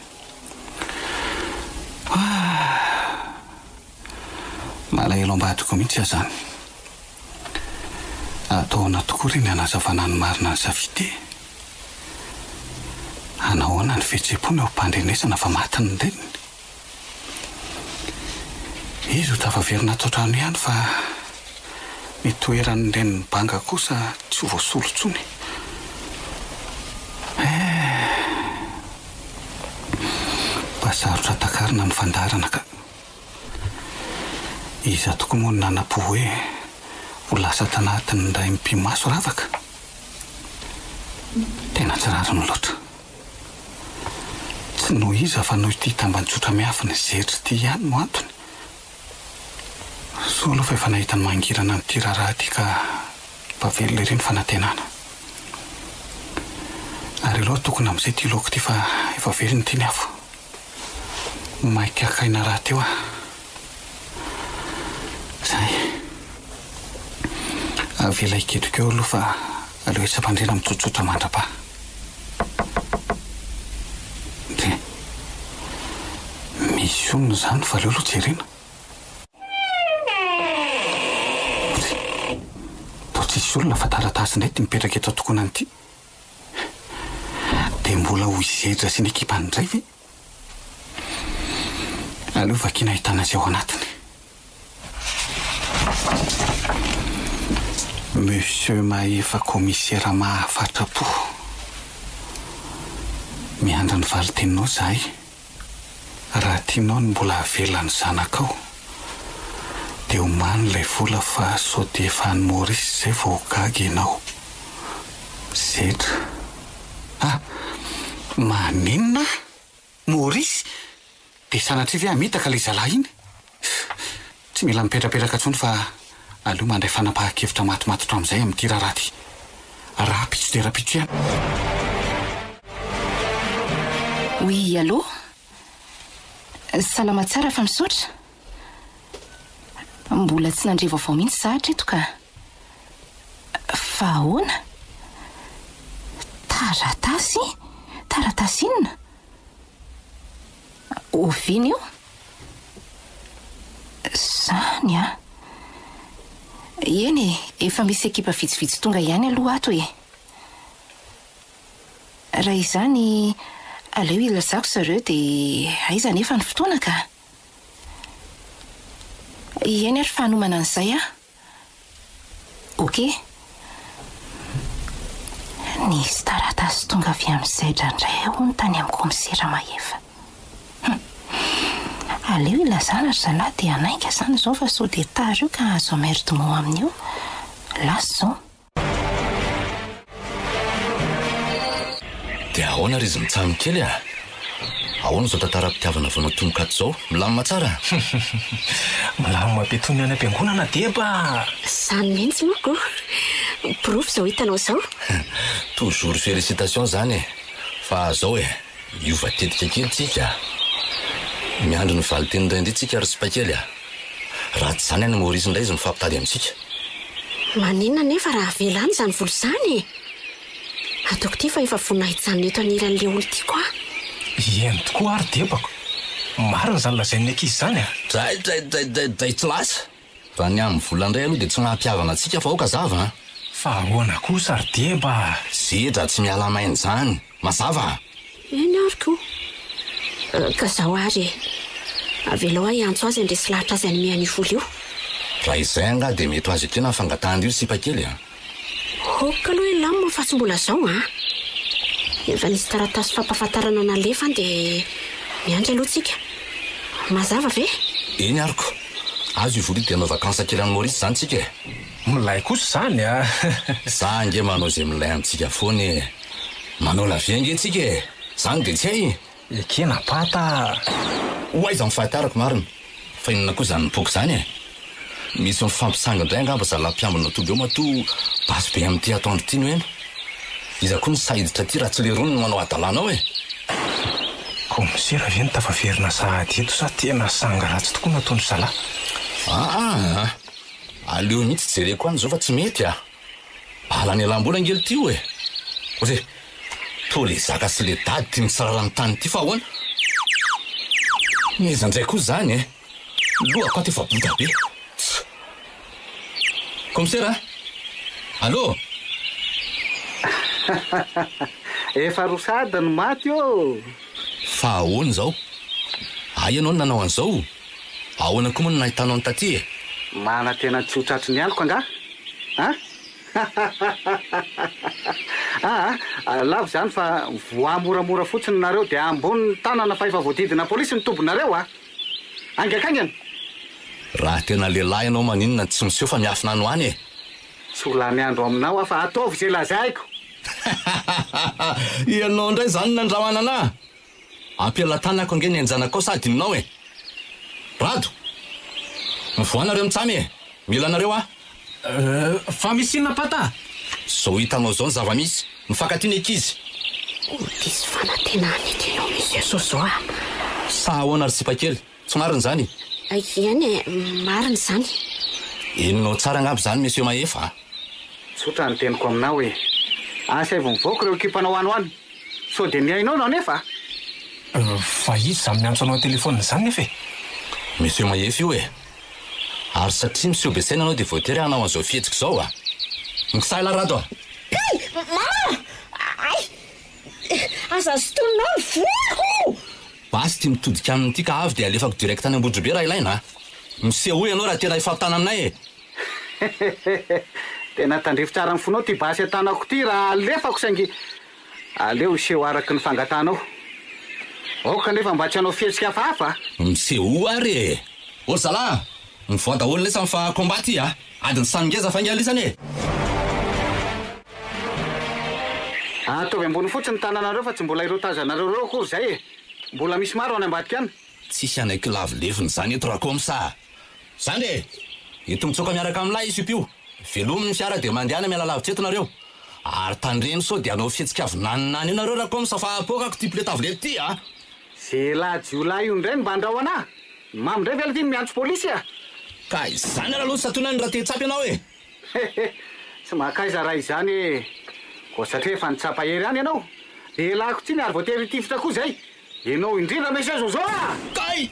Ah! Malahelo ambadiko mihitsy aho zany. Atao ahoana tokoa re ny hanazavana ny marina an'i Safidy e? Hanahoana ny fihetseham-pony eo am-pandrenesana fa maty ny reniny? Izy ho tafaverina ato an-trano ihany fa ny toeran'ny reniny banga kosa tsy ho voasolo intsony. Eh! Mba sarotra takarina ny fandaharana ka. Iza tokoa moa no nanam-po hoe ho lasa tanatin'ny indray mipi-maso ravaka? Tena tsy rariny loatra. Tsy noho iza fa noho ity tamban-tsotra miafina zetra ity ihany no antony. Soa aloha fa efa nahita ny mangirana an'ity raharaha ity ka mba velona ery ny fanantenana. Ary aleo atokona amin'izay ity laoko ity fa efa velona ity ny afo. Maika haka aina rahateo aho. Zay. Avela hiketrika eo aloha fa aleo hetsi-pandriana mitsotsotra mandra-paha. Ndry. Misy olona izany fa aleo aloha jerena. Ndry. Toa tsisy olona fa taratasy indray ity mipetraka eto an-tokonana ity. Dia mbola ho hisedra sy ny ekipany indray ve? Aleo vakiana ahitana izay ao anatiny. Monsieur Mahefa Commissaire mahafatra-po. Miandry ny valin-teninao izahay. Raha tianao ny mbola havela ny zanakao dia omano ilay vola fa sao dia efa any Maurice izay vao ho gaga ianao. Zetra. Ah! Maninona? Maurice? Dia sanatria ve hamitaka ilay zalahy iny? Tsy mila mipetrapetraka intsony fa aleo mandray fanapahan-kevitra matomatotra amin'izay amin'ity raharaha ity. Rahampitso dia rahampitso ihany. Oui, allô? Salama tsara fa misaotra. Mbola tsy nandre vaovao mihitsy za hatreto ka. Fa ahoana? Taratasy? Taratasy inona? Oviana io? Zany an! Eny e, efa misy ekipa vitsivitsy tonga ihany aloha ato e. Raha izany, aleo hilazako zareo dia aiza anefa ny fotoana ka? Eny ary fa hanomana an'izay aho. Ok. Nisy taratasy tonga avy amin'i Zaidra indray hono tany amin'ny kaomisera Mahefa. Hum. Aleo ilazana ry zalahy dia hanainga izany izao fa sao dia tara eo ka hahazo emmerdement amin'io. Lasa izao. Dia ahoana ry izy mitsam kely a? Ahoana izao tantaram-pitiavana vao natomboka ato izao? Milamina tsara? Milamina be toy ny any am-piangonana Deba a! Izany mihitsy manko. Porofo izao hitanao izao. Toujours félicitations izany e! Fa zao e, hiova tetika kely tsika a! Miandry ny valin-tenin'i Raindry tsika ry sipakely a! Raha tsy izany any Maurice indray izy mifampitady amintsika. Maninona anefa raha avela any izany vola izany e? Ataoko ity fa efa vonona hijanona eto anilan'ilay olon-tiako aho. Eny tokoa ary debako. Marina izany lazain'ny ankizy izany a! Dray dray dray dray dray tsy lasa! Raha ny amin'ny vola indray aloha dia tsy maha-mpihavana antsika fa aoka hazava an! Fa ahoana kosa ry deba a! Zedra tsy miala maina izany! Mazava a! Eny ary ko! Ka zao ary e! Avelao aho hiantso azy handresy lahatra azy hanome an'io vola io. Raha izay angaha dia mety ho azo ekena ny fangatahan-dry sipakely a! Ok aloha hilamina fa tsy mbola zao an! Efa nisy taratasy fampahafantarana nalefa any dia miandry aloha tsika. Mazava ve? Eny ary ko! Azo io vola io dia hanao vacances kely any Maurice izany tsika e! Milay kosa izany a! Za ange manao izay milay amintsika foana e! Manao la vie ange tsika e! Zany dia tsy hay e! Ekena pata a! Ho aiza ny fahatarako marina? Fa inona koa izany mipoaka izany e? Misy mifampisangy indray angamba zalahy mpiambina toby eo matoa basy be amin'ity atoandro ity no heno. Iza koa no sahy hiditra aty raha tsy lerony no manao hadalana ao e? Kaomisera ve no tafaverina sahady eto sa tena sangy ratsy tokoa nataon-dry zalahy? Aa! Aleo mihitsy jereko any izao fa tsy mety a! Alanelam-bola ange lty io e! Re! Toa le zaka sy le dady ty mitsirara ny tany ty fa ahoana? N'iza ndray koa zany e? Lohako ato efa bota be. Tss! Kaomisera a! Allô! Efa roa sahady no maty ô! Fa ahoana izao? Hay ianao no nanao an'izao? Ahoana koa moa no nahitanao ny taty e? Manantena ny tsy ho tratry ny aloka angaha? An? Aa, lavo izany fa mivoaha moramora fotsiny nareo dia ambony ny tanana fa efa voadidina polisy ny tobinareo a! Haingankaingana! Raha tena lehilahy ianao maninona no tsy miseho fa miafina any ho any e? Tsy ho lany andro aminao aho fa ataovy izay lazaiko! Ianao indray izany nandrahona anah? Ampialatanako ange ny ain-janakao sa adinonao e? Rado! Mivoaha nareo mitsamy e! Mila anareo aho! Fa misy inona Pata a? Zao hitanao zao ny zava-misy, mifankatia ny ankizy! Ho diso fanantenana eto ianao Monsieur Zozo a! Sa ahoana ry sipakely? Tsy marina izany? Eny e, marina izany. Henonao tsara angamba izany Monsieur Mahefa a! Tsotra ny teniko aminao e! Asaivo mivoaka ireo ekipanao any ho any! Sao dia mihaino anao anefa? Fa iza izany miantso anao an-telefaonina izany nefa e? Monsieur Mahefa io e! Ary satria miseho be saina anao dia voatery hanao an'izao fihetsika izao a! Mikisaha elah Rado a! Kay! Mama! Ay! Aza sintoninao ny voloko! Basy ity mitodika aminy ity ka avy dia alefako direct any Ambondrobe raha ilaina a! Misehoa ianao raha tena hifampitana aminay e! Tena tandrify tsara ny fonao ity basy an-tanako ity raha alefako saingy aleo hiseho araka ny fangatahanao. Aoka anefa mba tsy hanao fihetsika hafahafa a! Misehoa ary e! Ô ry zalahy a! Mivoaha daholo lesany fa combat ty a! Adiny samy ngeza fa ingahy lisany e! Ataovy ambony fotsiny ny tananareo fa tsy mbola ireo tazanareo ireo akory izay e! Mbola misy maro any ambadika any. Tsisy hanaiky lavo lefona izany eto Rakoms a! Zandry e! Ento mitsoaka miaraka amin'ilay i Supio. Velomy ny fiara dia mandehana miala lavitra eto nareo. Ary tandremo sao dia hanao fihetsika avinaninany eo nareo Rakoms fa apoakako ity pneu tavolety ity a! Zela jiolahy io indray no mba andrao anah! Mamo indray ve aloha ity no miantso polisy a! Ka izany ary aloha ny santionany raha te hitsapa ianao e! Hehe! Tsy mankaiza raha izany e! Koa satria efa nitsapa hery ihany ianao, dia ialako tsiny ary voatery hitifitra koa izay! Ianao indrindra Monsieur Zozo a! Kay!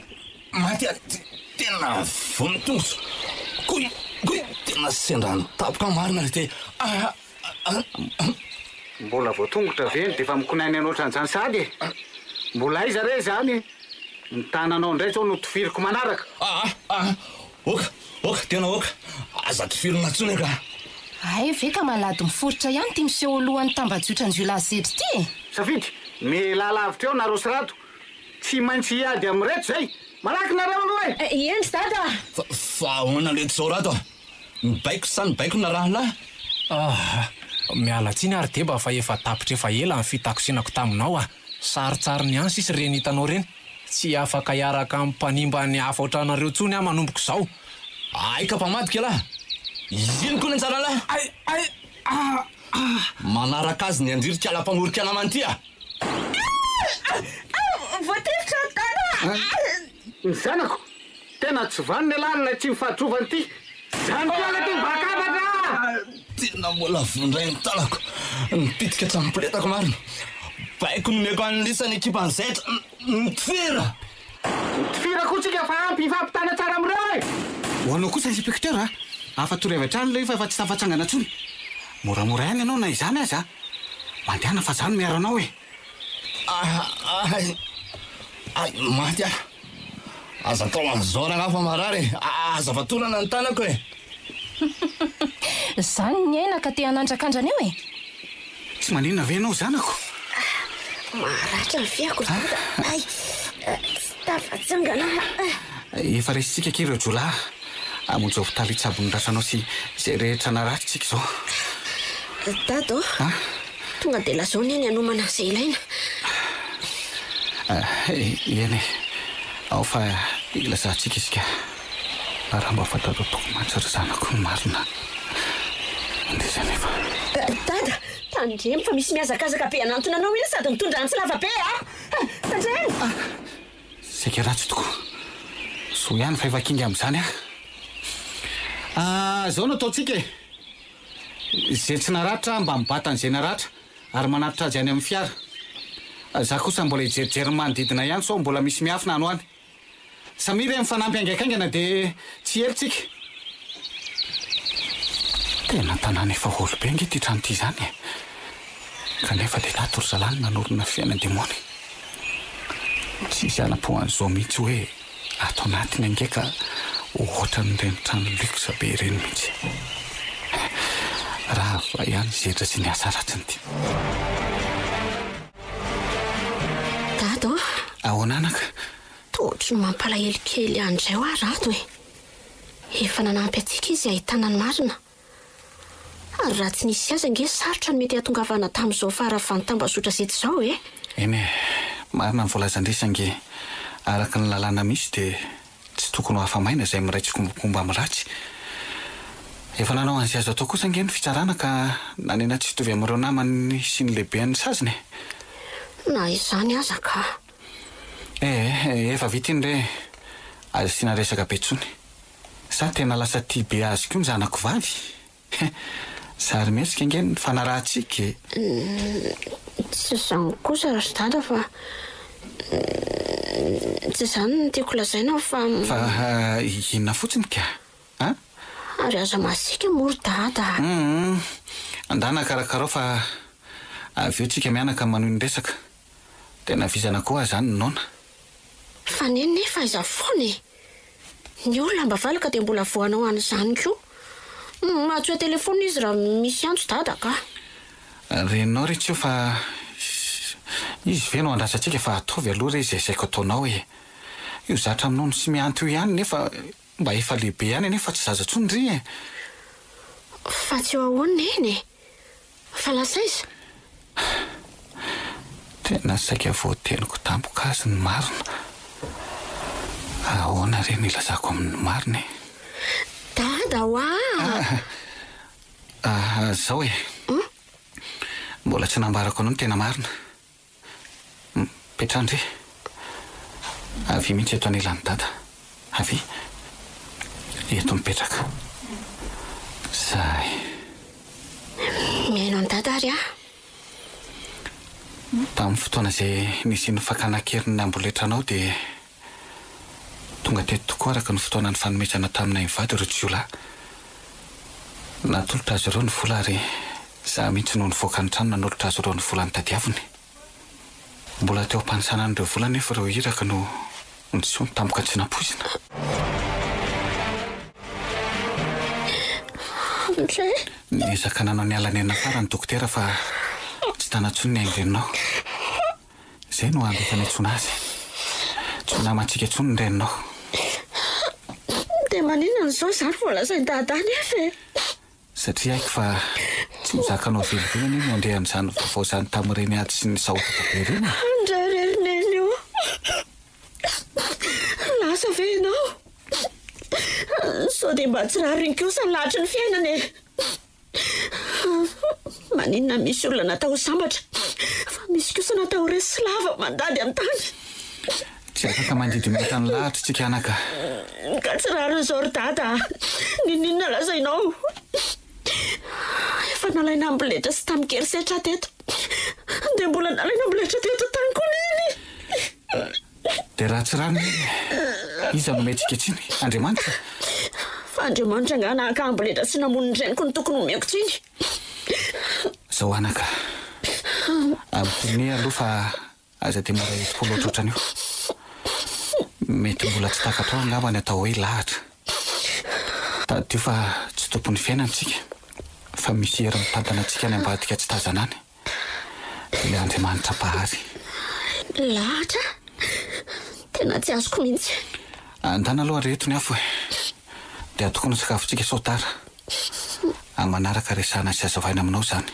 Maty aho ty! Tena voa ny tongotro! Koi! Koi! Tena sendra nitapoka aho marina ry te! Ah! Ah! Ah! Mbola voatongotra ve ny dia efa mikonaina anao ohatran'izany sahady e? Mbola aiza re izany? Ny tananao indray izao no tifiriko manaraka! Ah! Ah! Oka! Oka! Tena oka! Aza tifirina intsony angaha! Hay ve ka malady miforitra ihany ity miseho ho lohan'ny tambajotran-jiolahy zedry ity e! Safidy, mialà lavitra eo nareo sy Rado! Tsy maintsy hiady amin'ireto izay! Malaky nareo aloha e! Eny ry dada a! Fa, fa ahoana letsy izao Rado a! Mibaiko sa ny baiko narahalahy? Ah! Miala tsiny ary Deba fa efa tapitra efa ela ny fitakosenako taminao ah! Sarintsariny ihany sisa ireny hitanao ireny. Tsy afaka hiaraka amin'ny mpanimba ny hafa ohatranareo intsony aho manomboka izao. Ay ka mpamadika lah! Ino koa ny anjaran'lah? Ay ay ah ah! Manaraka azy ny andririka lah mpamorika namany ity ah! Voatifitra dada ah! Ny zanako! Tena tsy vanona ialahy ilay tsy mifaditrovana ity! Zany koa ilay ity vakavaka ah! Tena mbola vondray ny tanako! Nipitika hatramin'ny poletako marina! Baiko nomeko an'i Lisa ny ekipan'i Zaitra! Mitifira! Mitifira koa tsika fa ampy hifampitana tsara amin'ireo e! Ho anao kosa inspecteur a! Afa-tory avy hatrany ilay io fa efa tsy tafatsangana intsony. Moramora ihany ianao na izany aza a! Mandehana fa za no miaro anao e! Ay! Ay! Maty aho! Aza atao an'izao rangahy fa marary e! Aza fatorana ny tanako e! Zany ny aina ka te hanandrakandrana eo e! Tsy maninona ve ianao zanako? Maratra ny fiako ry dada. Ay! Tsy tafatsangana aho. Efa resintsika akia ireo jiolahy. Hamonjy hopitaly hitsabo ny ratranao sy izay rehetra naratra isika izao. Dada ô! Tonga dia lazao neny hanomana izay ilaina. Eny e! Ao fa ilazantsika isika. Raha mba fantatrao tokoa mantsy ry zanako ny marina. Indrisy anefa. Dada! Tandremo fa misy mihazakazaka be hanantona anao iny sady mitondra antsy lava be a! Tandremo! Saika ratsy tokoa. Soa ihany fa efa kinga amin'izany aho. Ah, izao no ataontsika e! Izay tsy naratra mba mibata an'izay naratra ary manatitra azy any amin'ny fiara. Za kosa mbola hijerijery ny manodidina ihany sao mbola misy miafina any ho any. Samia re mifanampy haingankaingana dia tsy ela tsika. Tena tanàna efa haolo be ange ity trano ity izany e! Kanefa dia tato ry zalahy no nanorina fiainan-demony. Tsy hisy hanam-po an'izao mihitsy hoe ato anatiny ange ka ohatran'ireny trano luxe be ireny mihitsy. Rava ihany zetra sy ny asa ratsiny ity. Dada ô! Ahoana anaka? Toa ohatry ny mampalahelo kely ahy indray hoa Rado e! Efa nanampy antsika izy hahitana ny marina. Ary raha tsy nisy azy ange sarotra ny mety hahatongavana tamin'izao faharavan'ny tambazotra zety izao e! Eny e, marina ny voalazan-dry saingy araka ny lalàna misy dia tsy tokony ho afa-maina izay miray tsikombakomba amin'ny ratsy. Efa nanao an'izay azo atao kosa ange ny fitsarana ka nanena tsy hitovy amin'ireo namany sy ny lehibeny ny saziny e! Na izany aza ka. Eh, efa vita iny re, aza asiana resaka be intsony. Sa tena lasa tia be azy koa ny zanako vavy? He, sarimihetsika ange ny fanarahantsika e! Tsy izany kosa ry dada fa tsy izany no tiako lazaina fa. Fa inona fotsiny ka? A? Ary aza masiaka moa ry dada a! Hum, andana karakarao fa avy eo tsika mianaka manohy ny resaka. Tena vizana koa aho izany noana. Fa neny nefa aiza foana e! Ny olona mba valaka dia mbola voanao an'izany koa. Antsoy an-telefaonina izy raha misy antso dada ka. Renao ry Tio fa izy ve no andrasantsika fa ataovy aloha re izay saiko ataonao e! Io zatra minono sy mianto io ihany nefa mba efa lehibe ihany anefa tsy zaza intsony ry e! Fa tsy eo ahoana neny e! Fa lasa aiza? Tena saika voateniko tampoka azy ny marina. Ahoana re no ilazako aminy ny marina e? Dada hoa! Ah, zao e. Mbola tsy nambarako anao ny tena marina. Mipetraha ndry. Avia mihitsy eto anilan'i Dada. Avia. Eto mipetraka. Zay. Mihaino an'i Dada ary aho. Tamin'ny fotoana izay nisian'ny fakana an-keriny ny amboletranao dia tonga teto tokoa araka ny fotoana nifanomezana taminay mivady ireo jiolahy. Natolotra azy ireo ny vola ary Izaho mihitsy no nivoaka ny trano nanolotra azy ireo ny vola notadiaviny. Mbola teo am-panisana an'ireo vola anefa ireo iraka no niseho ny tampoka tsy nampoizina. André. Niezaka nanao ny ala nenina farany dokotera fa tsy tana intsony ny ain-dreninao. Izay no andro efa niantsoana azy. Tsy ho namantsika intsony ny reninao. Dia maninona izao izany vao lazain'i Dada anefa e? Satria haiko fa tsy ho zakanao velively anie ny handre an'izany vaovao izany tamin'ireny ady sy ny sahotaka be ireny e! André! dia mba tsy rariny kosa ny lahatry ny fiainana e! Maninona misy olona natao ho sambatra fa misy kosa natao ho resy lava mandady amin'ny tany? Tsy afaka mandidy mihoatra ny lahatra isika anaka. Ka tsy rariny izao ry dada a! N'inon'inona lazainao. Efa nalaina amboletra sy tamin-kerisetra aho teto. Dia mbola nalaina amboletra teto an-tany koa neny. Dia raha tsy rariny iza no omentsika tsiny? Andriamanitra? Fa Andriamanitra angaha naka amboletra sy namono ny reniko no tokony homeko tsiny? Zao anaka, ampinoy aloha fa aza dia mora herim-po loatra ohatran'io. Mety mbola tsy takatrao angamba ny atao hoe lahatra. Tadidio fa tsy tompon'ny fiainana isika fa misy hery mitantana antsika any ambadika tsy tazana any. Ilay Andriamanitra Mpahary. Lahatra? Tena tsy azoko mihitsy. Andana aloha areheto ny afo e. Dia atokona ny sakafontsika sao tara. Amin'ny manaraka resahana sy hazavaina aminao izany.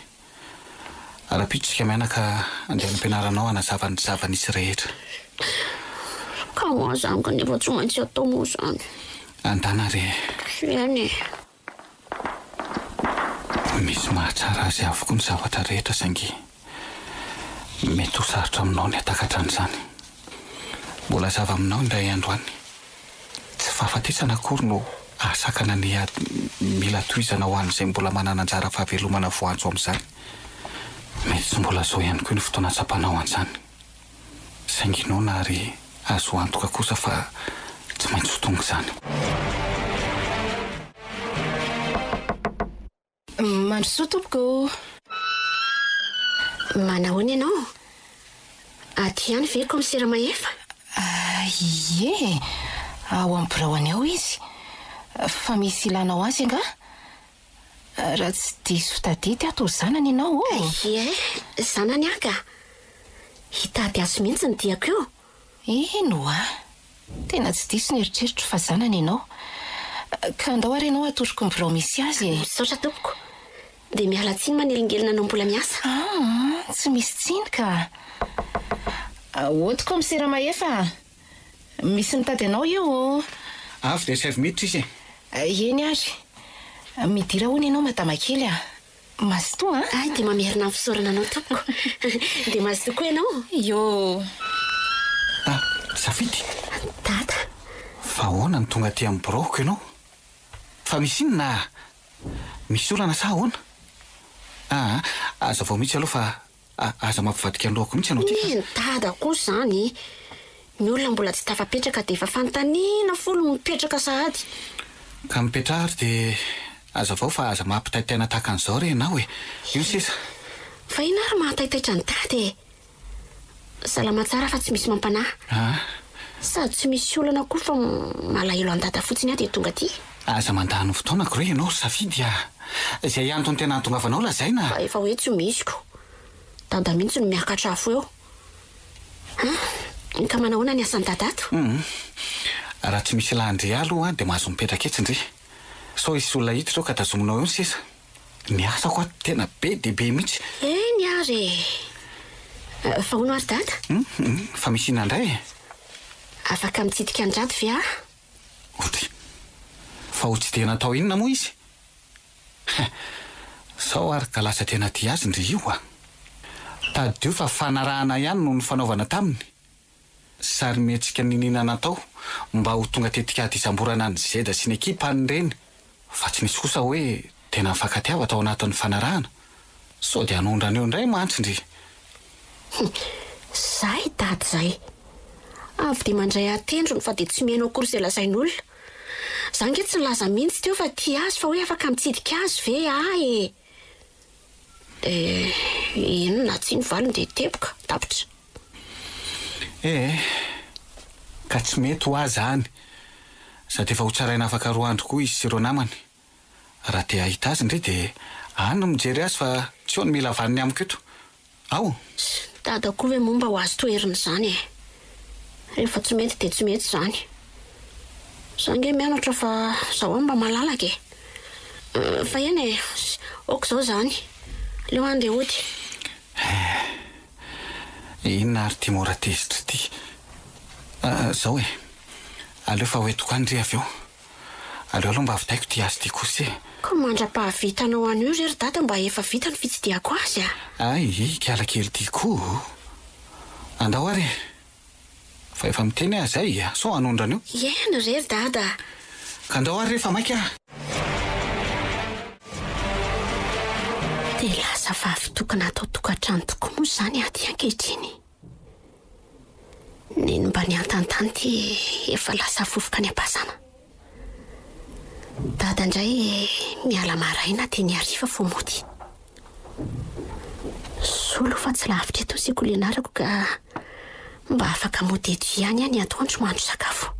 Rahampitso isika mianaka andeha any am-pianaranao hanazava ny zava-nisy rehetra. Ka ho azy amiko nefa tsy maintsy atao moa izany. Andana re e. Eny e. Misy mahatsara azy avokoa ny zavatra rehetra saingy mety ho sarotra aminao ny hatakatra an'izany. Mbola hazava aminao indray andro any. Tsy fahafatesana akory no hahasakana ny ady mila tohizana ho an'izay mbola manana anjara fahavelomana voantso amin'izany. Mety tsy mbola izao ihany koa ny fotoana hatsapanao an'izany. Saingy inoana ary azo antoka kosa fa tsy maintsy ho tonga izany. Mandrosoa tompoko ô! Manahoana ianao? Aty ihany ve kaomisera Mahefa? Ie e! Ao amin'ny biraony ao izy. Fa misy ilanao azy angaha? Raha tsy diso tadidy aho toa zanany ianao ô! Ie, zanany aho ka! Hitady azy mihitsy ny diako io. Eny oa! Tena tsy diso ny eritreritro fa zanany ianao. Ka andao ary ianao hatoroko ny birao misy azy e! Misaotra tompoko. Dia miala tsiny manelingelina anao mbola miasa. Aa, tsy misy tsiny ka! Aody kaomisera Mahefa a! Misy mitady anao io ô! Avy dia asaivo miditra izy e! Eny ary. Midira hono ianao madama kely a! Mazotoa an! Hay dia mamerina ny fisaorana anao tompoko. Dia mazotoa koa ianao. Iô! Ah! Safidy! Dada! Fa ahoana no tonga aty amin'ny biraoko ianao? Fa misy inona? Misy olana sa ahoana? Aa! Hazavao mihitsy aloha fa Aza mampivadika ny lohako mihitsy ianao ty ka. Neny dada koa izany. Ny olona mbola tsy tafapetraka dia efa fanontaniana folo mipetraka sahady. Ka mipetraha ary dia hazavao fa aza mampitaitaina tahaka an'izao re ianao e. Io ny seza. Fa inona ary mahataitaitra an'i dada e? Salama tsara fa tsy misy mampanahy. Ah. Sady tsy misy olana koa fa malahelo an'i dada fotsiny aho dia tonga aty. Aza mandany fotoanako re ianao ry Safidy a! Izay antony tena ahatongavanao lazaina. Fa efa hoe tsy misy ko. Dada mihitsy no miakatra afo eo. An! Ka manahoana ny asan'i dada ato? Hum. Raha tsy misy ilà-ndry aloha dia mahazo mipetraka etsy ndry. Sao hisy olona hiditra eo ka tazominao eo ny seza. Ny asako ato tena be dia be mihitsy. Eny ary e! Fa hono ary dada? Hum, fa misy inona indray e? Afaka mitsidika an-dRado ve aho? Ody. Fa ho tsy dia natao inona moa izy? Hein! Sao ary ka lasa tena tia azy ndry io a! Tadidio fa fanarahana ihany no nifanaovana taminy. Sarimihetsika niniana natao mba ho tonga tetikady hisamborana an'i Zeda sy ny ekipany ireny fa tsy nisy kosa hoe tena nifankatiava tao anatin'ny fanarahana. Sao dia hanondrana eo indray mantsy ndry. Hum! Zay dada zay! Avy dia mandray an-tendrony fa dia tsy mihaino akory izay lazain'olona. Za nge tsy nilaza mihitsy teo fa tia azy fa hoe afaka mitsidika azy ve aho e! Dia inona na tsia ny valiny dia teboka, tapitra. Eh! Ka tsy mety hoa zany! Sady efa hotsaraina afaka roa andro koa izy sy ireo namany. Raha te hahita azy ndry dia any no mijery azy fa tsy eo no mila vaniny amiko eto. Ao! Dada koa ve moa mba ho azo toherina izany e! Rehefa tsy mety dia tsy mety izany. Za nge mianatra fa zaho mba malalaka e! Fa eny e! Ok izao izany. Aleo handeha hody. Eh! Inona ary ity mora tezitra ity? Zao e! Aleo fa ho entiko any ndry avy eo. Aleo aloha mba vitaiko ity asa ity kosa e. Ka mandra-pahavitanao an'io re ry dada mba efa vita ny fitsidihako azy a! Hay, ikala kely ity koa. Andao ary e. Fa efa miteny aho izay, sao hanondrana eo. Eny re ry dada a! Ka andao ary re fa maika aho. Dia lasa vavy tokana ato an-tokantrano tokoa moa izany aty ankehitriny. Neny mba niantantany ity efa lasa vovoka any am-pasana. Dada indray miala maraina dia ny hariva vao mody. Soa aloha fa tsy lavitra eto ny sekoly ianarako ka mba afaka mody eto ihany aho ny atoandro mahandro sakafo.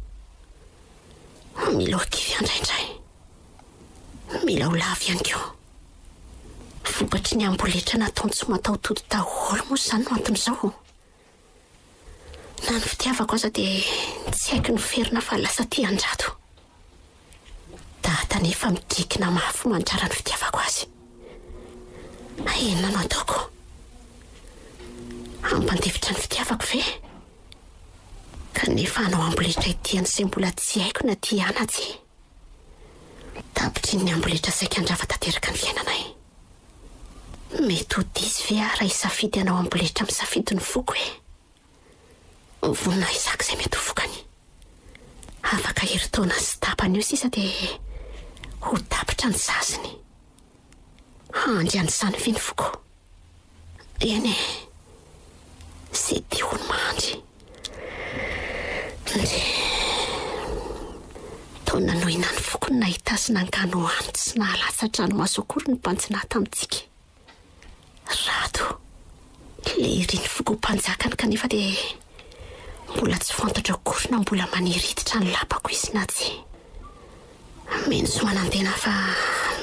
Mila ho kivy aho indraindray. Mila ho lavo ihany koa. Vokatry ny amboletra nataony tsy mataho-tody daholo moa izany no anton'izao. Na ny fitiavako aza dia tsy haiko noferina fa lasa tia an-dRado. Dada anefa midrikina mafy mandrara ny fitiavako azy. Inona no ataoko? Hampandefitra ny fitiavako ve? Kanefa hanao amboletra ity an'izay mbola tsy haiko na tia ahy na tsia. Tapitry ny amboletra saika handrava tanteraka ny fiainanay. Mety ho diso ve aho raha hisafidy hanao amboletra amin'ny safidin'ny foko e? Vonona hizaka izay mety ho vokany. Afaka herintaona sy tapany eo sisa dia ho tapitra ny saziny. Handry an'izany ve ny foko? Eny e, izay tia hono mahandry. Ndry. Toa nanohina ny foko ny nahita azy nanganohano tsy nahalatsa-dranomaso akory ny mpanjina tamintsika. Rado, ilay irin'ny foko ho mpanjakany kanefa dia mbola tsy fantatro akory na mbola maniry hiditra ny lapako izy na tsia. Mino sy manantena aho fa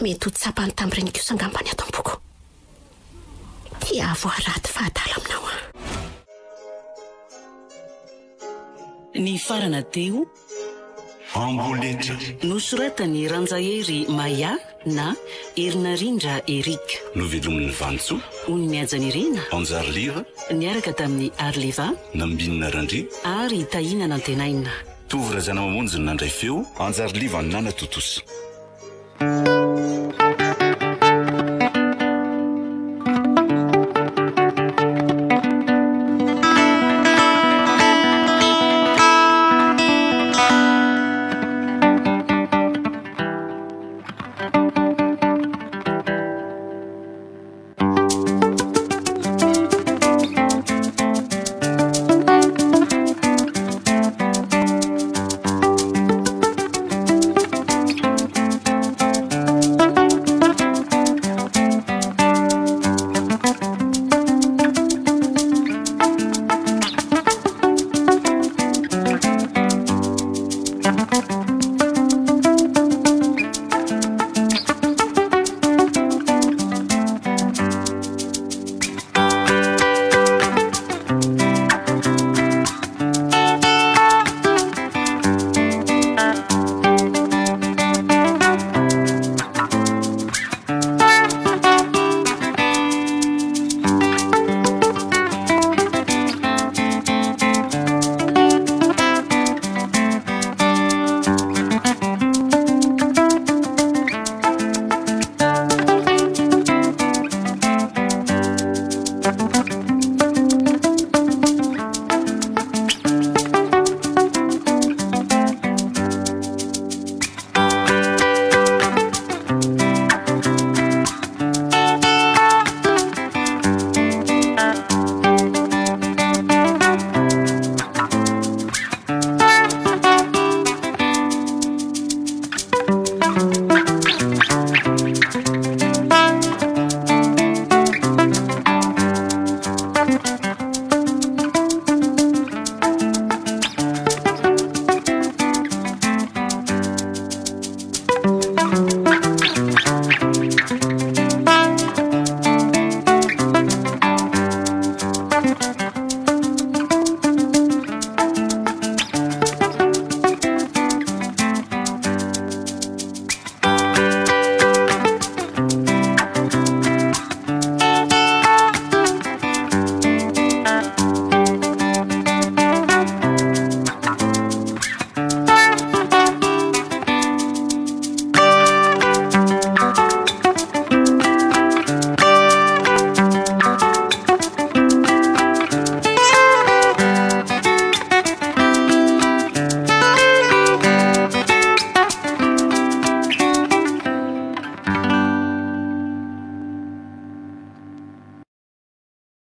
mety ho tsapany tamin'ireny kosa angamba ny ato am-poko. Tiavo aho Rado fa adala aminao aho. Nifarana teo. Amboletra. Nosoratan'i Ranjahery Maya na Herinarindra Eric. Novelomin'i Vanintsoa. Ony Mihajanirina. Anjariliva. Niaraka tamin'i Arliva. Nambinina Randria. Ary Tahiana Nantenaina. Tovo Razanamamonjy no nandray feo. Anjariliva Nana Tontosa.